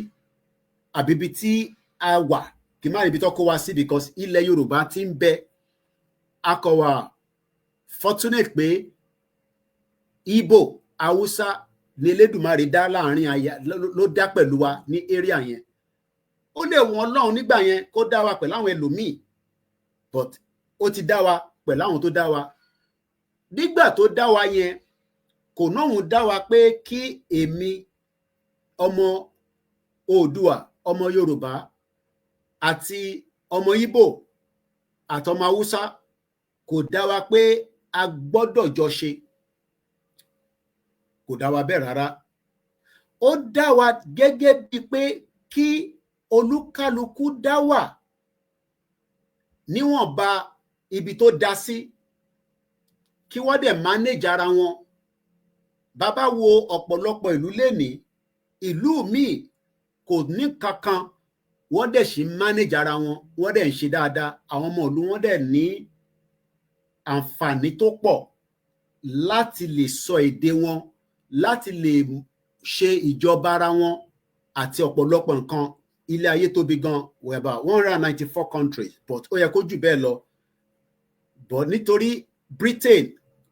àbí ibi tí a wà, kì í má ibi tó kó wa sí, because ilẹ̀ Yorùbá ti ń bẹ. A kò wà fortunate pé Ìgbò, Haúsá ní Elédùmarè dá láàrin àyà ló dá pẹ̀lú wa ní area yẹn. Ó lè wọ́n Ọlọ́run nígbà yẹn kó dá wa pẹ̀lú àwọn ẹlòmíì, but ó ti dá wa pẹ̀lú àwọn tó dá wa nígbà tó dá wa yẹn. Kò náà dá wa pé kí èmi ọmọ Oòduà, ọmọ Yorùbá, àti ọmọ Ìgbò àtọmọ Haúsá, kò dá wa pé a gbọ́dọ̀ jọ ṣe. Kò dá wa bẹ́ẹ̀ rárá. Ó dá wa gẹ́gẹ́ bíi pé kí olúkálukú dá wà níwọ̀nba ibi tó dá sí, kí wọ́n dẹ̀ manage ara wọn. Bàbá wo ọ̀pọ̀lọpọ̀ ìlú lénìí, ìlú míì kò ní kankan, wọ́n dẹ̀ ṣì ń manage ara wọn, wọ́n dẹ̀ ń ṣe dáadáa. Àwọn ọmọ ìlú wọn dẹ̀ ní àǹfààní tó pọ̀ láti lè sọ èdè wọn, Láti lè ṣe ìjọba ara wọn àti ọ̀pọ̀lọpọ̀ nǹkan. Ilé ayé tóbi gan, we're about 194 countries, but ó yẹ kó jù bẹ́ẹ̀ lọ, but nítorí Britain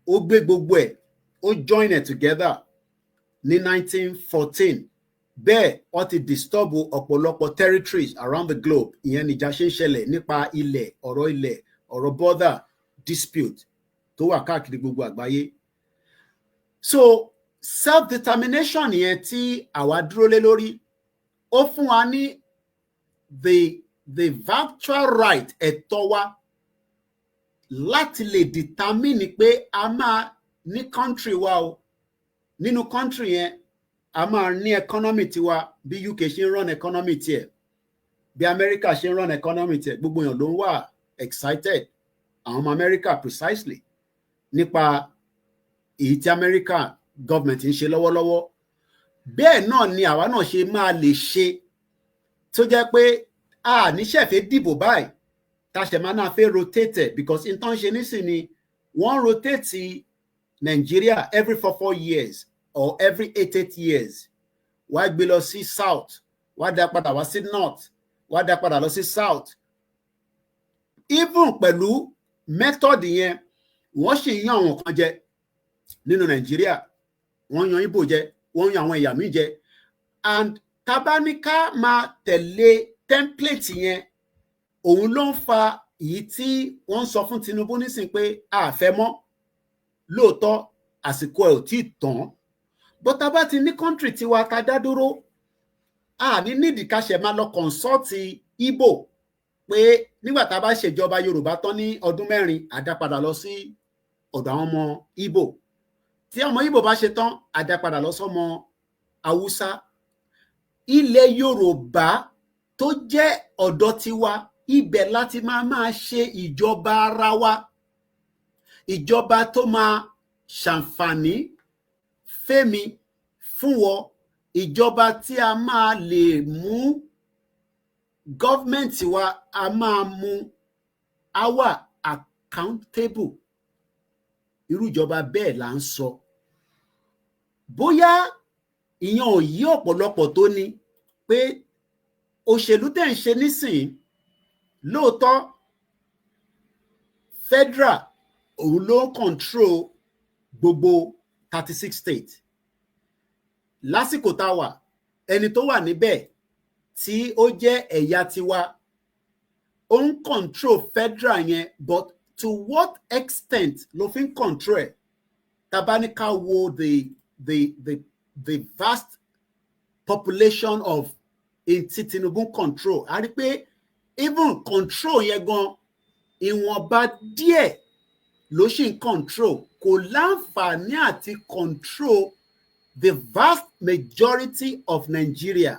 ó gbé gbogbo ẹ̀, ó join it together ní 1914. Bẹ́ẹ̀ wọ́n ti disturb ọ̀pọ̀lọpọ̀ territories around the globe. Ìyẹn nìjà ṣe ń ṣẹlẹ̀ nípa ilẹ̀, ọ̀rọ̀ ilẹ̀, ọ̀rọ̀ border dispute tó wà káàkiri gbogbo àgbáyé. So self-determination yẹn tí àwa dúró lé lórí, ó fún wa ní the virtual right, ẹ̀tọ́ wa láti lè determine pé a máa ní country wa o. Nínú country yẹn, a máa ní economy tiwa, bí UK ṣe ń run economy tiẹ̀, bí America ṣe ń run economy tiẹ̀. Gbogbo èèyàn ló ń wà excited, àwọn ọmọ America precisely, nípa èyí tí America government ń ṣe lọ́wọ́lọ́wọ́. Bẹ́ẹ̀ náà ni àwa náà ṣe máa lè ṣe, tó jẹ́ pé a níṣẹ̀fẹ́ dìbò báyìí tá a ṣẹ̀ máa náà fẹ́ rotate, because nǹkan ṣe nísìnyí ni wọ́n rotate Nigeria every 4 4 years or every 8 8 years. Wàá gbé lọ sí south, wàá dá padà wá sí north, wàá dá padà lọ sí south. Even pẹ̀lú method yẹn, wọ́n sì yan àwọn kan jẹ nínú Nàìjíríà. Wọ́n yan Ìgbò jẹ, wọ́n yan àwọn ẹ̀yà míì jẹ. And tabaníká máa tẹ̀lé template yẹn, òun ló ń fa èyí tí wọ́n ń sọ fún Tinubu nísìn pé a fẹ́ mọ́. Lóòótọ́, àsìkò ẹ̀ ò tí ì tán, but tá a bá ti ní country tiwa ká dá dúró, a ní nídìí ká ṣe máa lọ consult Ìgbò pé nígbà tá a bá ṣèjọba Yorùbá tán ní ọdún 4, a dá padà lọ sí ọ̀dọ̀ àwọn ọmọ Ìgbò. Tí ọmọ Ìgbò bá ṣe tán, a dá padà lọ sọ́mọ Haúsá. Ilẹ̀ Yorùbá tó jẹ́ ọ̀dọ̀ tiwa, ibẹ̀ láti máa máa ṣe ìjọba ara wa, ìjọba tó máa ṣàǹfààní fẹ́mi fún wọ, ìjọba tí a máa lè mú government wa, a máa mú a wà accountable. Irú ìjọba bẹ́ẹ̀ là ń sọ. Bóyá ìyẹn ò yí ọ̀pọ̀lọpọ̀ tó ní pé òṣèlú tẹ̀ ń ṣe nísìnyí, lóòótọ́ federal òun ló ń control gbogbo 36 states lásìkò tá a wà. Ẹni tó wà níbẹ̀ tí ó jẹ́ ẹ̀yà tiwa, ó ń control federal yẹn, but to what extent ló fi ń control ẹ̀? Tá bá ní ká wo the vast population of in tí Tinubu control, a rí pé even control yẹn gan, ìwọ̀nba díẹ̀ ló ṣì ń control. Kò láǹfààní àti control the vast majority of Nigeria.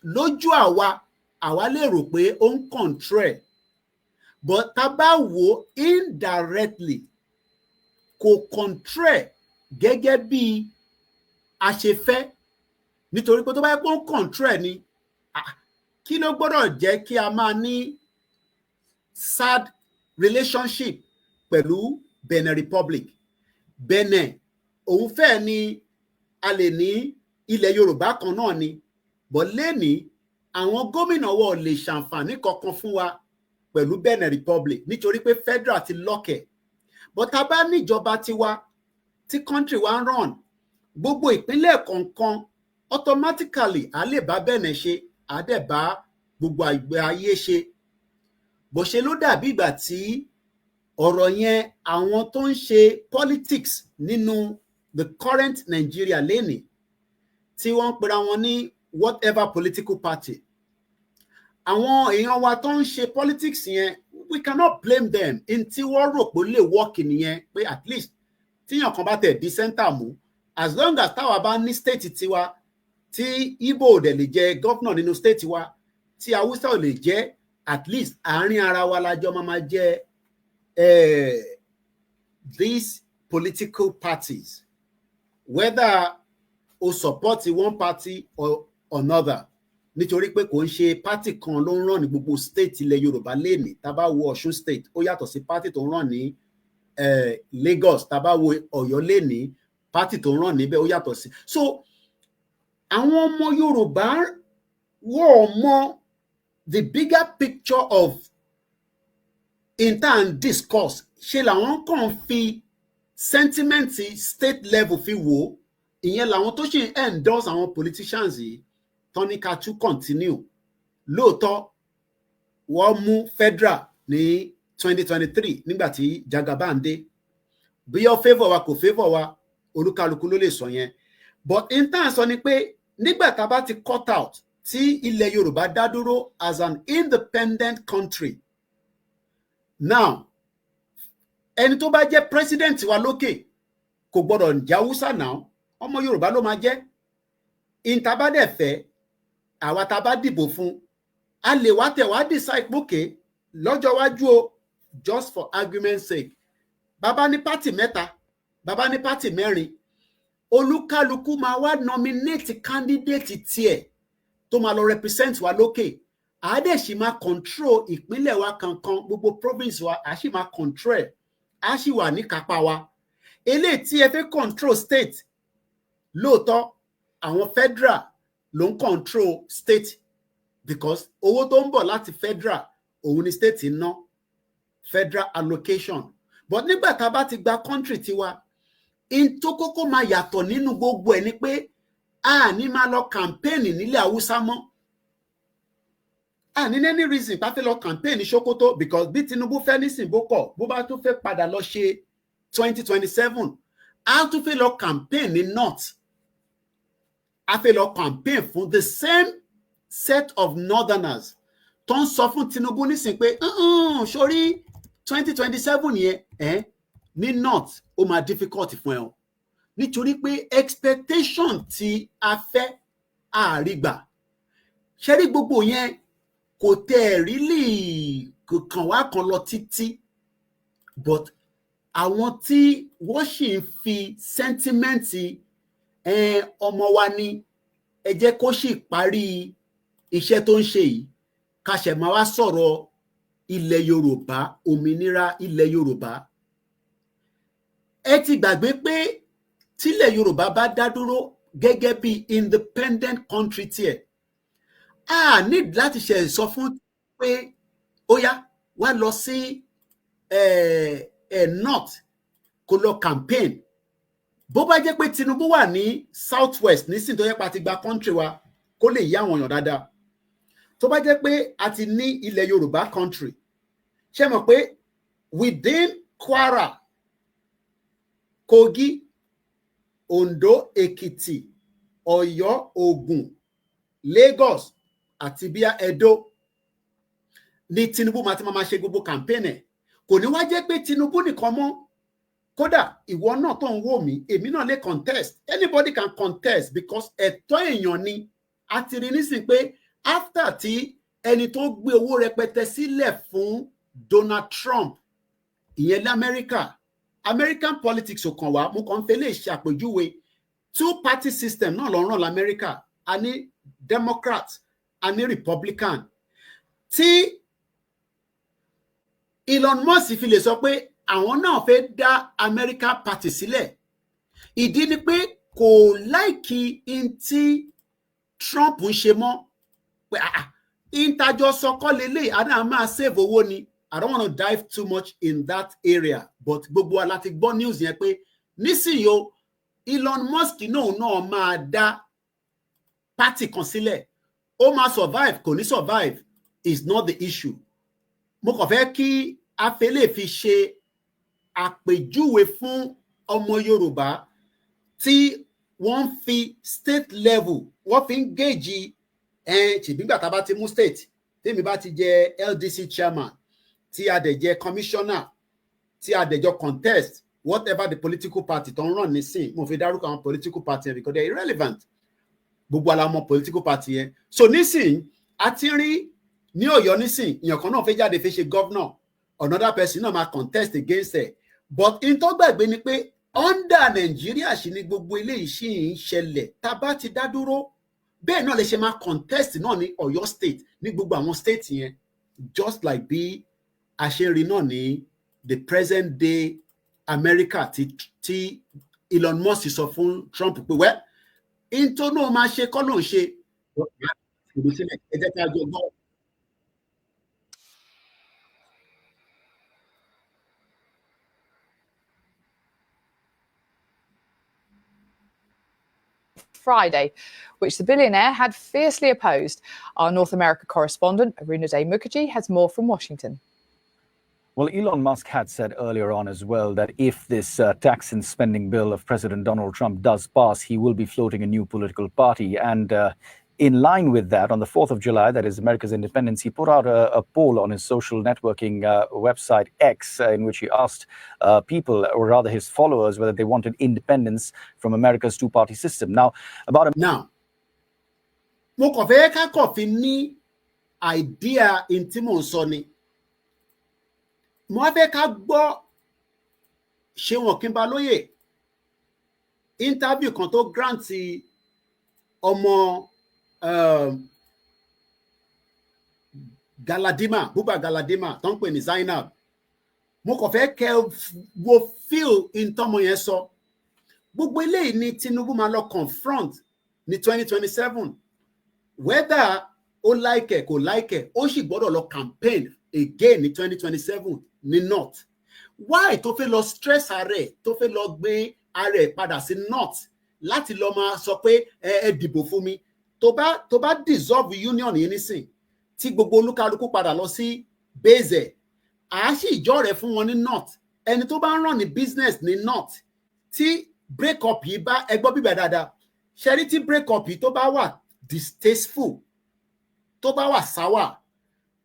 Lójú àwa, àwa lè rò pé ó ń control ẹ̀, but tá bá wò indirectly, kò control ẹ̀ gẹ́gẹ́ bí a ṣe fẹ́, nítorí pé tó bá yẹ pé ó ń control ẹ̀ ni, kí ló gbọ́dọ̀ jẹ́ kí a máa ní sad relationship pẹ̀lú Benin Republic? Benin òun fẹ́ ni a lè ní ilẹ̀ Yorùbá kan náà ni, but lẹ́ni àwọn gómìnà wa ò lè ṣàǹfààní kankan fún wa pẹ̀lú Benin Republic nítorí pé federal ti lọ́kẹ̀. But tá a bá níjọba tiwa tí country wa ń run gbogbo ìpínlẹ̀ kọ̀ọ̀kan, automatically a lè bá Benin ṣe, a dẹ̀ bá gbogbo àgbẹ̀ ayé ṣe. Bó ṣe ló dàbí ìgbà tí ọ̀rọ̀ yẹn, àwọn tó ń ṣe politics nínú the current Nigeria lénìí, tí wọ́n ń pera wọn ní whatever political party, àwọn èèyàn wa tó ń ṣe politics yẹn, we cannot blame them. In tí wọ́n rò pé ó lè work nìyẹn, pé at least tíyàn kan bá tẹ̀ di center mú, as long as táwa bá ní state tiwa, tí Igbo ò dẹ̀ lè jẹ governor nínú state wa, tí Haúsá ò lè jẹ́, at least àárín ara wa lájọ máa ma jẹ́ these political parties, whether o support one party or another, nítorí pé kò ń ṣe party kan ló ń ràn ní gbogbo state ilẹ̀ Yorùbá lénìí. Tá bá wo Ọ̀ṣun State, ó yàtọ̀ sí party tó ń ràn ní Lagos. Tá bá wo Ọ̀yọ́ lénìí, Party tó ń ràn níbẹ̀ ó yàtọ̀ sí. So àwọn ọmọ Yorùbá, wọ́n mọ the bigger picture of intern discourse. Ṣe làwọn kàn fi sentiment state level fi wò ó. Ìyẹn làwọn tó ṣì ń endorse àwọn politicians yìí tán ní ká tún continue. Lóòótọ́, wọ́n mú federal ní 2023 nígbà tí Jagaban dé. Bí ó favour wa, kò favour wa, olúkálukú ló lè sọ yẹn. But intan sọ ni pé nígbà tá a bá ti cut out, tí ilẹ̀ Yorùbá dá dúró as an independent country now, ẹni tó bá jẹ́ president wa lókè kò gbọ́dọ̀ jẹ́ Haúsá náà, ọmọ Yorùbá ló máa jẹ́. Ìta bá dẹ̀ fẹ́, àwa tá a bá dìbò fún, a lè wá tẹ̀ wá decide pókè lọ́jọ́ iwájú o. Just for argument's sake, bàbá ní party mẹ́ta, bàbá ní party mẹ́rin, olúkálukú máa wá nominate candidate tiẹ̀ tó máa lọ represent wa lókè. A dẹ̀ sì máa control ìpínlẹ̀ wa kankan, gbogbo province wa, a sì máa control ẹ̀, a sì wà ní kápá wa. Eléyìí tí ẹ fẹ́ control state, lóòótọ́ àwọn federal ló ń control state, because owó tó ń bọ̀ láti federal òun ni state ń ná, federal allocation. But nígbà tá a bá ti gba country tiwa, in tó kókó máa yàtọ̀ nínú gbogbo ẹ̀ ni pé a ní máa lọ campaign nílẹ̀ Haúsá mọ́. A ní any reason pa fẹ́ lọ campaign ní Sokoto, because bí Tinubu fẹ́ nísìn, bó kọ̀, bó bá tún fẹ́ padà lọ ṣe 2027, a tún fẹ́ lọ campaign ní north, a fẹ́ lọ campaign fún the same set of northerners tó ń sọ fún Tinubu nísìn pé sórí 2027 yẹn ẹ ní north, ó máa difficult fún ẹ o, nítorí pé expectation tí a fẹ́ àrígbà ṣe rí gbogbo yẹn kò tẹ́ ẹ̀ rí lè kàn wá kan lọ títí. But àwọn tí wọ́n sì ń fi sentiment ọmọ wa ní, ẹ jẹ́ kó sì parí iṣẹ́ tó ń ṣe yìí, ká ṣẹ̀ máa wá sọ̀rọ̀ ilẹ̀ Yorùbá, òmìnira ilẹ̀ Yorùbá. Ẹ ti gbàgbé pé tílẹ̀ Yorùbá bá dá dúró gẹ́gẹ́ bí independent country tiẹ̀, a need láti ṣe sọ fún pé ó yá, wá lọ sí north kó lọ campaign. Bó bá jẹ́ pé Tinubu wà ní south west nísìnyí, tó yẹ pa ti gba country wa, kó lè yá àwọn èèyàn dáadáa, tó bá jẹ́ pé a ti ní ilẹ̀ Yorùbá country, ṣé mọ̀ pé within Kwara, Kogi, Ondo, Èkìtì, Ọ̀yọ́, Ògùn, Lagos àti bíi Edo ní Tinubu máa ti máa ṣe gbogbo campaign ẹ̀. Kò ní wá jẹ́ pé Tinubu nìkan mọ́. Kódà ìwọ náà tó ń wò mí, èmi náà lè contest. Anybody can contest, because ẹ̀tọ́ èèyàn ni. A ti rí nísìnyí pé after tí ẹni tó gbé owó rẹpẹtẹ sílẹ̀ fún Donald Trump, ìyẹn ní Amẹ́ríkà, American politics ò kàn wá, mo kàn ń fẹ́ lè ṣàpèjúwe two party system náà ló ń ràn lamẹ́ríkà. A ní Democrat, a ní Republican. Tí Elon Musk fi lè sọ pé àwọn náà fẹ́ dá American party sílẹ̀, ìdí ni pé kò like in tí Trump ń ṣe mọ́, pé ìtajọ sọkọ́ lélẹ̀, àdá máa save owó ni. I don't want to dive too much in that area, but gbogbo wa láti gbọ́ news yẹn pé nísìnyí o, Elon Musk náà máa dá party kan sílẹ̀. Ó máa survive, kò ní survive is not the issue. Mo kàn fẹ́ kí afẹ́lẹ́ fi ṣe àpèjúwe fún ọmọ Yorùbá tí wọ́n ń fi state level, wọ́n fi ń gauge ẹ̀. Ṣèbígbà tá a bá ti mú state, tèmi bá ti jẹ LDC chairman, tí a dẹ̀ jẹ commissioner, tí a dẹ̀ jọ contest whatever the political party tó ń ràn nísìn, mo fi dárúkọ àwọn political party yẹn because they are irrelevant, gbogbo ala mọ political party yẹn. So nísìn, a ti rí ní Ọ̀yọ́ nísìn, èèyàn kan náà fẹ́ jáde, fẹ́ ṣe governor, another person náà máa contest against ẹ̀. But in tó gbàgbé ni pé under Nàìjíríà sì ni gbogbo eléyìí sì ń ṣẹlẹ̀. Tá a bá ti dá dúró, bẹ́ẹ̀ náà lè ṣe máa contest náà ní Ọ̀yọ́ state, ní gbogbo àwọn state yẹn, just like bí a ṣe rí náà ní the present day America tí Elon Musk sọ fún Trump pé wẹ́ in tó náà máa ṣe kọ́ ló ń ṣe ẹ jẹ́ ká jọ gbọ́. Friday, which the billionaire had fiercely opposed. Our North America correspondent, Arunoday Mukharji, has more from Washington. Well, Elon Musk had said earlier on as well that if this tax and spending bill of President Donald Trump does pass, he will be floating a new political party. And in line with that, on the 4th of July, that is America's independence, he put out a poll on his social networking website X, in which he asked people, or rather his followers, whether they wanted independence from America's two party system. Now, about a Now, mo kàn fẹ́ ká kàn fi ní idea in tí mò ń sọ ni. Mo wá fẹ́ ká gbọ́ Ṣeun Ọ̀kínbalóyè, interview kan tó grant ọmọ Galadima, Buba Galadima, tó ń pè ní Zainab. Mo kàn fẹ́ kẹ́ wo feel in tọ́mọ yẹn sọ. Gbogbo eléyìí ni Tinubu máa lọ confront ní 2027. Whether ó like ẹ̀, kò like ẹ̀, ó sì gbọ́dọ̀ lọ campaign again ní 2027 ní north. Why tó fẹ́ lọ stress ara ẹ̀, tó fẹ́ lọ gbé ara ẹ̀ padà sí north láti lọ máa sọ pé ẹ dìbò fún mi? Tó bá dissolve union yìí nísìn, tí gbogbo olúkálukú padà lọ sí base ẹ̀, à á sì ìjọ rẹ̀ fún wọn ní north. Ẹni tó bá ń run ní business ní north, tí break up yìí bá, ẹ gbọ́ bíbẹ̀ dáadáa, ṣẹ́rí, tí break up yìí tó bá wà distasteful, tó bá wà sour,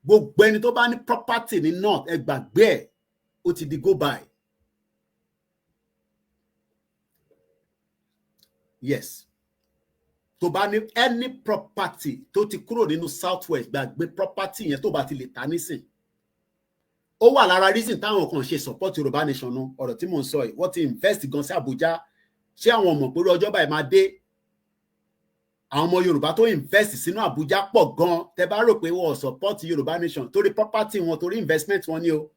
gbogbo ẹni tó bá ní property ní north, ẹ gbàgbé ẹ̀, ó ti di go by. Yes, tó bá ní any property tó ti kúrò nínú South West, gbàgbé property yẹn tó bá ti lè ta nísìn. Ó wà lára reason táwọn kan ṣe support Yorùbá Nation nu. Ọ̀rọ̀ tí mò ń sọ yìí, wọ́n ti invest gan sí Àbújá. Ṣé àwọn ọmọ pé ọjọ́ báyìí máa dé? Àwọn ọmọ Yorùbá tó invest sínú Àbújá pọ̀ gan. Tẹ́ bá rò pé wọ́n support Yorùbá Nation torí property wọn, torí investment wọn ni o.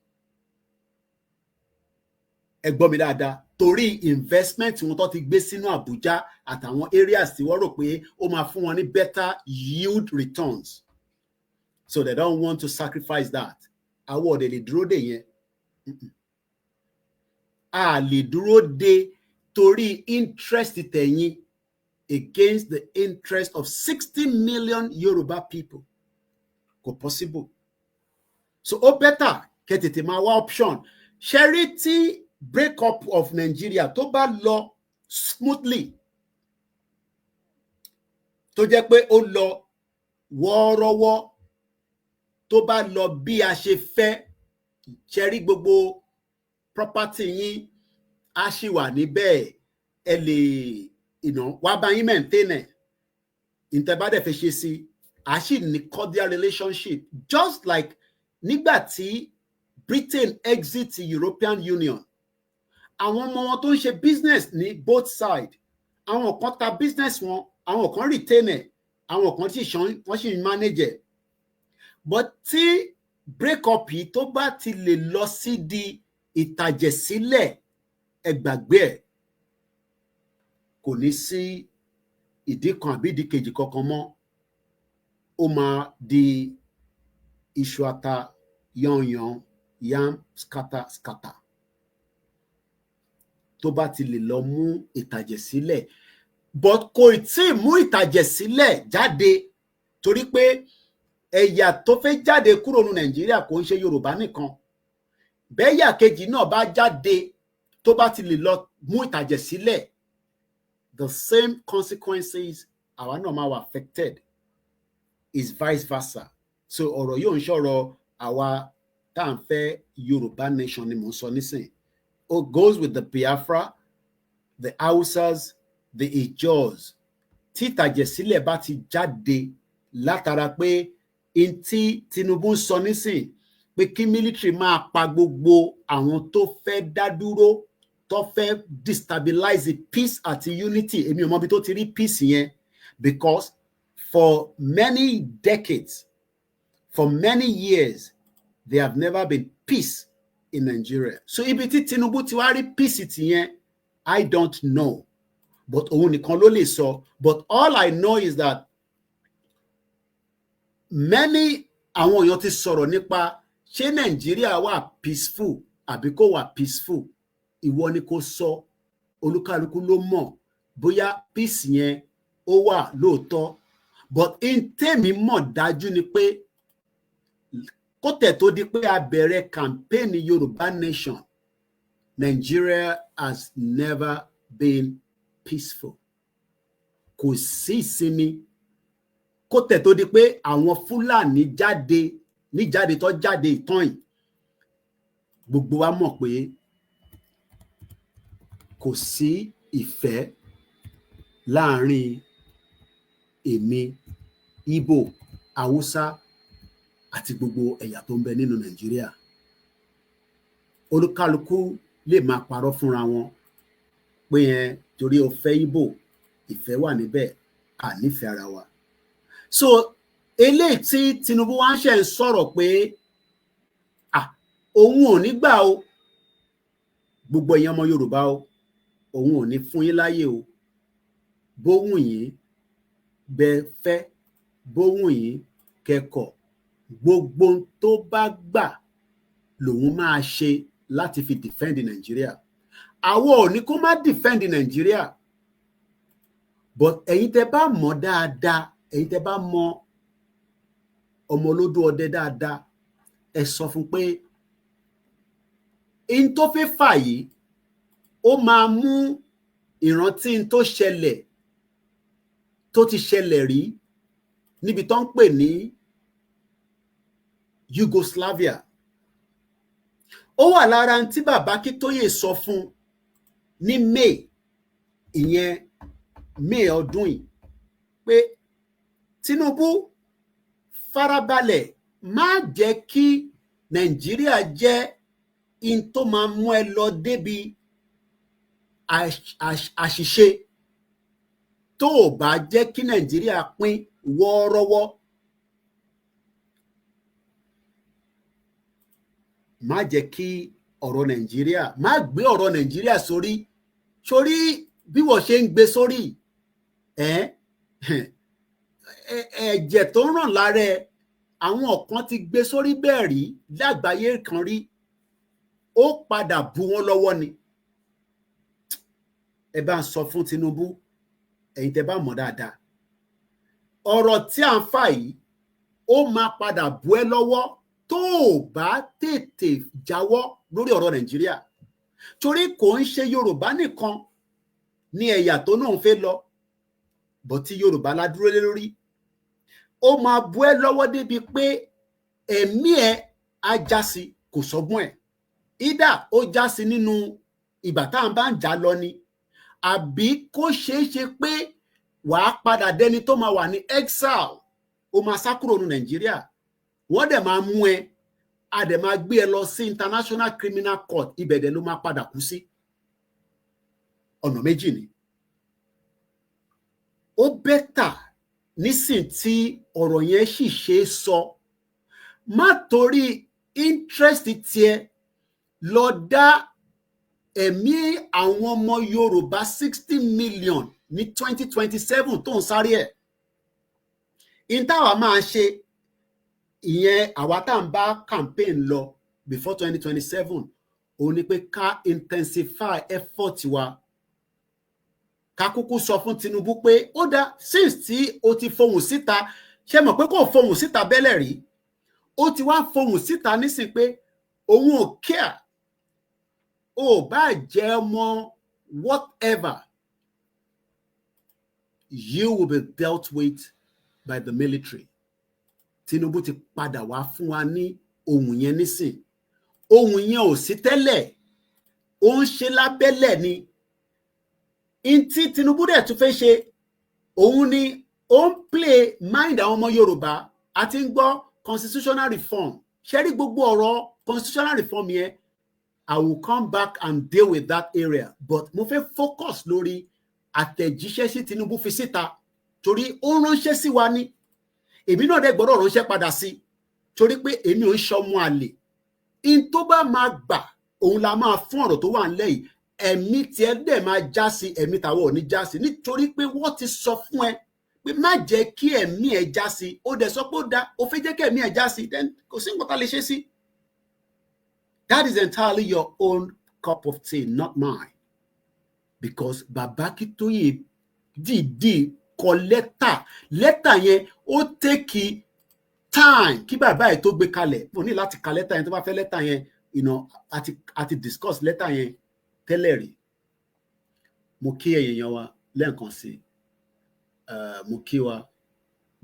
Ẹ gbọ́ mi dáadáa, torí investment wọn tó ti gbé sínú Àbújá àtàwọn areas tí wọ́n rò pé ó máa fún wọn ní better yield returns, so they don't want to sacrifice that. Àwọn ọ̀dẹ̀ lè dúró dè yẹn, a lè dúró de torí interest tẹ̀yìn against the interest of 60 million Yoruba people. Kò possible. So ó better kẹ́ tètè máa wá option. Ṣẹ́rí, tí break up of Nigeria tó bá lọ smoothly, tó jẹ́ pé ó lọ wọ́ọ́rọ́wọ́, tó bá lọ bí a ṣe fẹ́, ṣẹ́rí, gbogbo property yín á ṣì wà níbẹ̀. Ẹ lè wá bá yín maintain ẹ̀. Ìtẹ́ bá dẹ̀ fẹ́ ṣe sí, a sì ní cordial relationship, just like nígbà tí Britain exit European Union. Àwọn ọmọ wọn tó ń ṣe business ní both side, àwọn kan ta business wọn, àwọn kan retain ẹ̀, àwọn kan sì ṣan, wọ́n sì manage ẹ̀. But tí break up yìí tó bá ti lè lọ sí di ìtàjẹ̀sílẹ̀, ẹ gbàgbé ẹ̀, kò ní sí ìdí kan àbí ìdí kejì kankan mọ́. Ó máa di iṣu ata yanyan, yam scatter scatter, tó bá ti lè lọ mú ìtàjẹ̀sílẹ̀. But kò tí ì mú ìtàjẹ̀sílẹ̀ jáde, torí pé ẹ̀yà tó fẹ́ jáde kúrò ní Nàìjíríà kò ń ṣe Yorùbá nìkan. Bẹ́yà kejì náà bá jáde, tó bá ti lè lọ mú ìtàjẹ̀sílẹ̀, the same consequences, àwa náà máa wà affected, is vice versa. So ọ̀rọ̀ yóò ń ṣọ̀rọ̀ àwa tá à ń fẹ́ Yorùbá Nation ni mò ń sọ nísìn. It goes with the Biafra, the Hausas, the Ijaws. Tí ìtàjẹ̀sílẹ̀ bá ti jáde látara pé n tí Tinubu ń sọ nísìn pé kí military máa pa gbogbo àwọn tó fẹ́ dá dúró, tó fẹ́ destabilize peace àti unity, èmi ò mọ ibi tó ti rí peace yẹn, because for many decades, for many years, there have never been peace in Nigeria. So ibi tí Tinubu ti wá rí peace tìyẹn, I don't know, but òun nìkan ló lè sọ. But all I know is that many àwọn èèyàn ti sọ̀rọ̀ nípa ṣé Nàìjíríà wà peaceful àbí kò wà peaceful. Ìwọ ni kò sọ, olúkálukú ló mọ̀ bóyá peace yẹn ó wà lóòótọ́. But in tèmi mọ̀ dájú ni pé kó tẹ̀ tó di pé a bẹ̀rẹ̀ campaign Yorùbá Nation, Nigeria has never been peaceful. Kò sí ìsinmi kó tẹ̀ tó di pé àwọn Fúlàní jáde níjáde tó jáde ìtàn yìí. Gbogbo wa mọ̀ pé kò sí ìfẹ́ láàrin èmi, Ìgbò, Haúsá àti gbogbo ẹ̀yà tó ń bẹ nínú Nàìjíríà. Olúkálukú lè máa parọ́ fúnra wọn pé yẹn torí o fẹ́ Ìgbò, ìfẹ́ wà níbẹ̀, à nífẹ̀ẹ́ ara wa. So eléyìí tí Tinubu wá ń ṣe ń sọ̀rọ̀ pé òun ò ní gbà o, gbogbo ẹ̀yin ọmọ Yorùbá o, òun ò ní fún yín láyè o. Bówùn yín bẹ fẹ́, bówùn yín kẹ́kọ̀ọ́, gbogbo tó bá gbà lòun máa ṣe láti fi defend Nàìjíríà. Àwọn ò ní kó má defend Nàìjíríà, but ẹ̀yin tẹ́ bá mọ̀ dáadáa, ẹ̀yin tẹ́ bá mọ̀ ọmọ olódó ọdẹ dáadáa, ẹ sọ fún pé in tó fẹ́ fà yìí, ó máa mú ìrántí n tó ṣẹlẹ̀, tó ti ṣẹlẹ̀ rí níbi tó ń pè ní Yugoslavia. Ó wà lára tí bàbá Akíntóyè sọ fún ní May, ìyẹn May ọdún yìí, pé Tinubu, farabalẹ̀, má jẹ́ kí Nàìjíríà jẹ́ in tó máa mú ẹ lọ débi àṣìṣe. Tó o bá jẹ́ kí Nàìjíríà pín wọ́ọ́rọ́wọ́, má jẹ́ kí ọ̀rọ̀ Nàìjíríà, má gbé ọ̀rọ̀ Nàìjíríà sórí sórí bí wọ́n ṣe ń gbé sórí ẹ̀jẹ̀ tó ń ràn lára ẹ. Àwọn kan ti gbé sórí bẹ́ẹ̀ rí lágbàáyé kan rí, ó padà bu wọn lọ́wọ́ ni. Ẹ bá ń sọ fún Tinubu, ẹ̀yin tẹ́ bá mọ̀ dáadáa, ọ̀rọ̀ tí à ń fà yìí, ó máa padà bu ẹ́ lọ́wọ́ tó o bá tètè jáwọ́ lórí ọ̀rọ̀ Nàìjíríà, torí kò ń ṣe Yorùbá nìkan ní ẹ̀yà tó náà ń fẹ́ lọ bọ́ tí Yorùbá la dúró lé lórí. Ó máa bu ẹ́ lọ́wọ́ débi pé ẹ̀mí ẹ̀ á já sí, kò sọ́gbọ́n ẹ̀ ìdá ó já sí nínú ìgbà tá à ń bá ń jà lọ ni, àbí kó ṣeé ṣe pé wàá padà dẹni tó máa wà ní exile, ó máa sá kúrò ní Nàìjíríà, wọ́n dẹ̀ máa mú ẹ, a dẹ̀ máa gbé ẹ lọ sí International Criminal Court, ibẹ̀ dẹ̀ ló máa padà kú sí. Ọ̀nà méjì ni. Ó better nísìn tí ọ̀rọ̀ yẹn sì ṣe é sọ, má torí interest tiẹ̀ lọ dá ẹ̀mí àwọn ọmọ Yorùbá 60 million ní 2027 tó ń sáré ẹ̀. In táwa máa ṣe ìyẹn, àwa tá à ń bá campaign lọ before 2027, òun ni pé ká intensify effort wa, ká kúkú sọ fún Tinubu pé ó dá, since tí o ti fohùn síta, ṣe mọ̀ pé kò fohùn síta bẹ́lẹ̀ rí, ó ti wá fohùn síta nísìn pé òun ò care, ó bá jẹ́ ọmọ whatever, you will be dealt with by the military. Tinubu ti padà wá fún wa ní ohun yẹn nísìn. Ohun yẹn ò sí tẹ́lẹ̀, ó ń ṣe lábẹ́lẹ̀ ni. In tí Tinubu dẹ̀ tún fẹ́ ṣe, òun ni ó ń play mind àwọn ọmọ Yorùbá. Àti ń gbọ́ constitutional reform. Ṣe rí gbogbo ọ̀rọ̀ constitutional reform yẹn, I will come back and deal with that area, but mo fẹ́ focus lórí àtẹ̀jíṣẹ́ sí Tinubu fi síta, torí ó ránṣẹ́ sí wa ní, èmi náà dẹ̀ gbọ́dọ̀ ránṣẹ́ padà sí, torí pé èmi ò ń ṣọmọ àlè. In tó bá máa gbà, òun la máa fún ọ̀rọ̀ tó wà ńlẹ̀ yìí. Ẹ̀mí tiẹ̀ dẹ̀ máa já sí, ẹ̀mí tàwọn ò ní já sí, nítorí pé wọ́n ti sọ fún ẹ pé má jẹ́ kí ẹ̀mí ẹ̀ já sí. Ó dẹ̀ sọ pé ó da, ó fẹ́ jẹ́ kí ẹ̀mí ẹ̀ já sí, then kò sí nǹkan tá a lè ṣe sí. That is entirely your own cup of tea, not mine, because Bàbá Akíntóyè dìídì kọ lẹ́tà. Lẹ́tà yẹn, ó take time kí bàbá ẹ̀ tó gbé kalẹ̀. Mo ní láti ka lẹ́tà yẹn. Tó bá fẹ́ lẹ́tà yẹn, àti discuss lẹ́tà yẹn tẹ́lẹ̀ rí. Mo kí ẹ̀yin èèyàn wa lẹ́ẹ̀kan sí i. Mo kí wa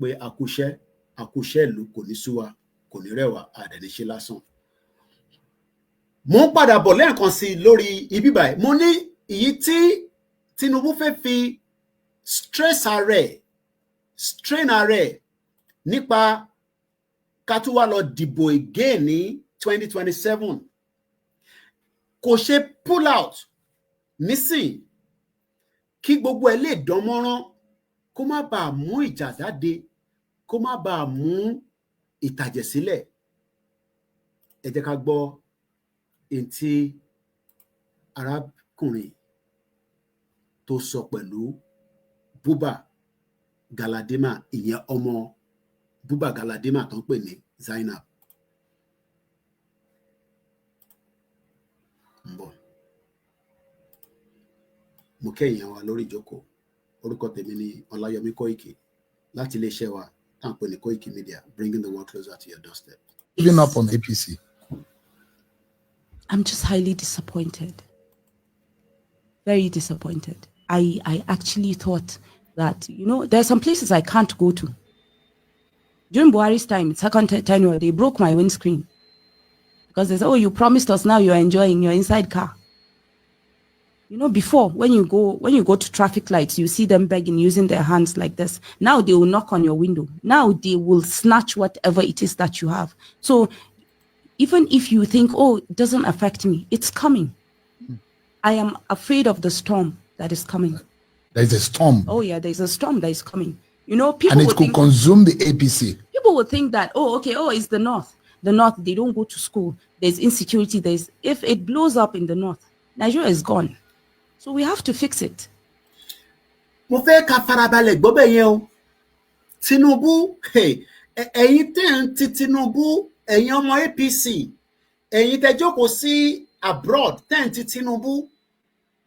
pé akúṣẹ́ akúṣẹ́, ìlú kò ní sú wa, kò ní rẹ̀ wá, àdẹ̀ní ṣe lásán. Mo ń padà bọ̀ lẹ́ẹ̀kan sí i lórí ibi báyìí. Mo ní èyí tí Tinubu fẹ́ fi stress ara ẹ̀, strain ara ẹ̀ nípa ká tún wá lọ dìbò again ní 2027, kò ṣe pull out nísìn kí gbogbo ẹ lè dán mọ́rán, kó má bàa mú ìjà jáde, kó má bàa mú ìtàjẹ̀ sílẹ̀. Ẹ jẹ́ ká gbọ́ èyí tí arákùnrin tó sọ pẹ̀lú Buba Galadima, ìyẹn ọmọ Buba Galadima tó ń pè ní Zainab. Ń bọ̀. Mo kẹ́yìn wa lórí ìjókòó. Orúkọ tèmi ni Ọláyọmí Kóìkì láti iléeṣẹ́ wa tá à ń pè ní Kóìkì Media, bringing the world closer to your doorstep. Giving up on APC. I'm just highly disappointed. Very disappointed. I actually thought that, there are some places I can't go to. During Buhari's time, second tenure, they broke my windscreen. Because they said, "Oh, you promised us, now you're enjoying your inside car." Before, when you go to traffic lights, you see them begging, using their hands like this. Now they will knock on your window. Now they will snatch whatever it is that you have. So even if you think, "Oh, it doesn't affect me," it's coming. I am afraid of the storm that is coming. There's a storm. Oh yeah, there's a storm that is coming. People And it will could think, consume the APC. People will think that, "Oh, okay, oh, it's the north. The north, they don't go to school. There's insecurity. There's If it blows up in the north, Nigeria is gone. So we have to fix it. Mo fẹ́ ká farabalẹ̀ gbọ́ bẹ́ẹ̀ yẹn o. Tinubu, hey, ẹ̀yin tẹ́ ń ti Tinubu, ẹ̀yin ọmọ APC, ẹ̀yin tẹ́ jókòó sí abroad tẹ́ ń ti Tinubu,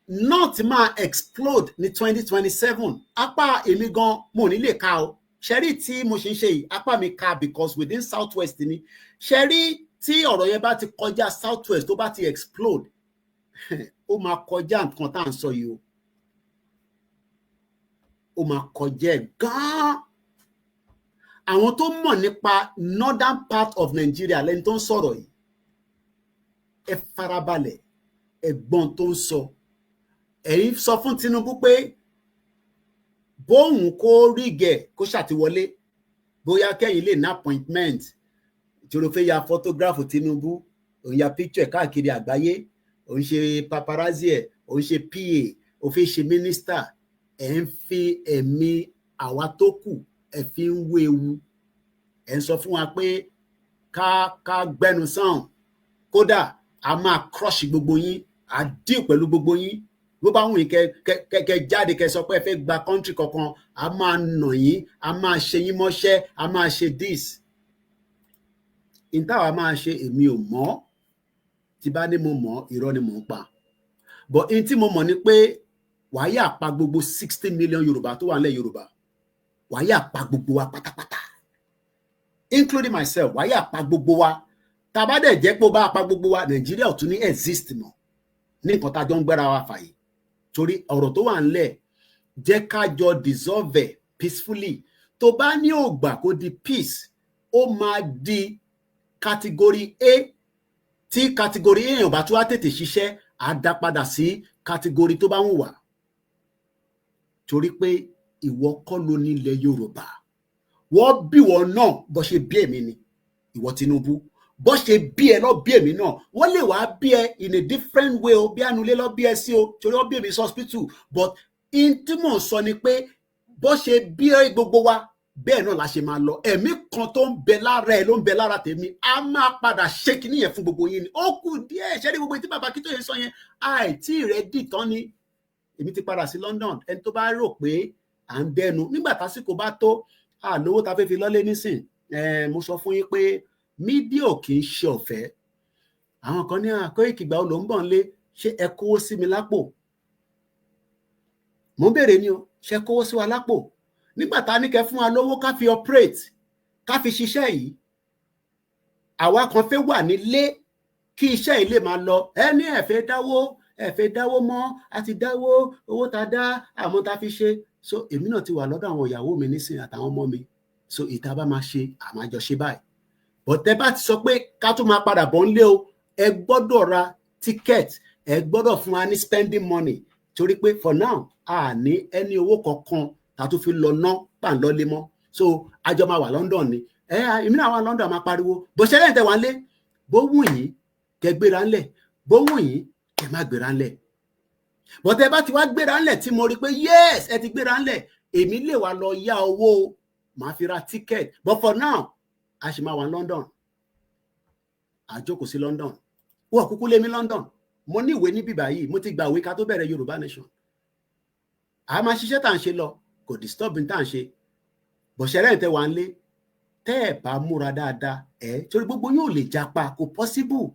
north máa explode ní 2027. Apá èmi gan mo ní lè ka o. Ṣẹ́rí tí mo ṣe ń ṣe yìí, apá mi ka because within South West ni. Ṣẹ́rí tí ọ̀rọ̀ yẹn bá ti kọjá South West, tó bá ti explode, ó máa kọjá nǹkan tá à ń sọ yìí o. Ó máa kọjá ẹ̀ gan-an. Àwọn tó mọ̀ nípa northern part of Nigeria lẹni tó ń sọ̀rọ̀ yìí, ẹ farabalẹ̀ ẹ̀gbọ́n tó ń sọ. Ẹ̀yin sọ fún Tinubu pé bóun kó rígẹ̀ kó ṣàtiwọlé, bóyá kẹ́yìn lè ní appointment tí o fẹ́ ya photograph Tinubu, òun ya picture káàkiri àgbáyé, òun ṣe paparazzi ẹ̀, òun ṣe PA, òun fi ṣe minister. Ẹ̀ ń fi ẹ̀mí àwa tó kù, ẹ̀ fi ń wéwu. Ẹ̀ ń sọ fún wa pé ká gbẹnu sàn, kódà a máa crush gbogbo yín, a deal pẹ̀lú gbogbo yín. Bó bá wùn yín, kẹ jáde, kẹ sọ pé ẹ fẹ́ gba country kankan, a máa nà yín, a máa ṣe yín mọ́ṣẹ́, a máa ṣe this. Ìtawà máa ṣe, èmi ò mọ̀. Tí bá ní mo mọ̀, irọ́ ni mò ń pa. But in tí mo mọ̀ ni pé wàá yà pa gbogbo 60 million Yorùbá tó wà nílẹ̀ Yorùbá, wàá yà pa gbogbo wa pátápátá, including myself. Wàá yà pa gbogbo wa. Tá a bá dẹ̀ jẹ́ pé ó bá pa gbogbo wa, Nàìjíríà ò tún ní exist mọ́ ní nǹkan tá a jọ ń gbára wa fà yìí, torí ọ̀rọ̀ tó wà ńlẹ̀, jẹ́ ká jọ dissolve peacefully. Tó bá ní ògbà kó di peace, ó máa di category A. Tí category A èèyàn bá tún wá tètè ṣiṣẹ́, á dá padà sí category tó bá ń wà, torí pé ìwọ kọ́ ló nílẹ̀ Yorùbá. Wọ́n bí wọn náà bó ṣe bí èmi ni. Ìwọ Tinubu, bó ṣe bí ẹ lọ bí èmi náà. Wọ́n lè wá bí ẹ in a different way o, bí ànulẹ̀ lọ bí ẹ sí o, torí wọ́n bí èmi sí hospital. But in tí mò ń sọ ni pé bó ṣe bí ẹ gbogbo wa Bẹ́ẹ̀ náà la ṣe máa lọ. Ẹ̀mí kan tó ń bẹ lára ẹ ló ń bẹ lára tèmi. A máa padà ṣe kinní yẹn fún gbogbo yín ni. Ó kù díẹ̀. Ṣẹ́ ní gbogbo tí bàbá Akíntóyè sọ yẹn, àìtí rẹ̀ dì tán ni. Èmi ti padà sí London. Ẹni tó bá rò pé à ń dẹnu nígbà tásìkò bá tó, àlówó ta fẹ́ fi lọ́lé nísìn. Mo sọ fún yín pé media kì í ṣe ọ̀fẹ́. Àwọn kan ní Koiki, ìgbà wo ló ń bọ̀ nílé? Ṣé ẹ kówó sí mi lápò? Mo ń béèrè ni o. Ṣé ẹ kówó sí wa lápò nígbà tá a ní kẹ́ fún wa lówó ká fi operate, ká fi ṣiṣẹ́ yìí? Àwa kan fẹ́ wà nílé kí iṣẹ́ yìí lè máa lọ. Ẹ ní ẹ fẹ́ dáwó, ẹ fẹ́ dáwó mọ́. A ti dáwó, owó ta dá àmọ́ ta fi ṣe. So èmi náà ti wà lọ́dọ̀ àwọn ìyàwó mi nísìnyí àtàwọn ọmọ mi. So ìta bá máa ṣe, àmàjọ ṣe báyìí. But tẹ bá ti sọ pé ká tún máa padà bọ̀ ńlé o, ẹ gbọ́dọ̀ ra ticket, ẹ gbọ́dọ̀ fún wa ní spending money, torí pé for now, a ní ẹni owó kankan tá a tún fi lọ ná pàǹlọ́lé mọ́. So àjọ máa wà London ni. Ẹ èmi náà wà London, máa pariwo bó ṣe lẹ́yìn tẹ wà ńlé. Bó wù yín kẹ́ gbéra ńlẹ̀, bó wù yín kẹ́ má gbéra ńlẹ̀. But ẹ bá ti wá gbéra ńlẹ̀ tí mo rí pé yes, ẹ ti gbéra ńlẹ̀, èmi lè wá lọ yá owó, màá fi ra ticket. But for now, a ṣì máa wà London, àjókòó sí London. Wọ́n kúkú lé mi London. Mo ní ìwé níbí báyìí, mo ti gba ìwé ká tó bẹ̀rẹ̀ Yorùbá Nation. A máa ṣiṣẹ́ tá à ń ṣe lọ, kò disturb ní tá à ń ṣe. Bọ̀ṣẹ́rẹ́ tẹ wà ń lé, tẹ́ ẹ̀ bá múra dáadáa ẹ̀, torí gbogbo yóò lè japa, kò possible.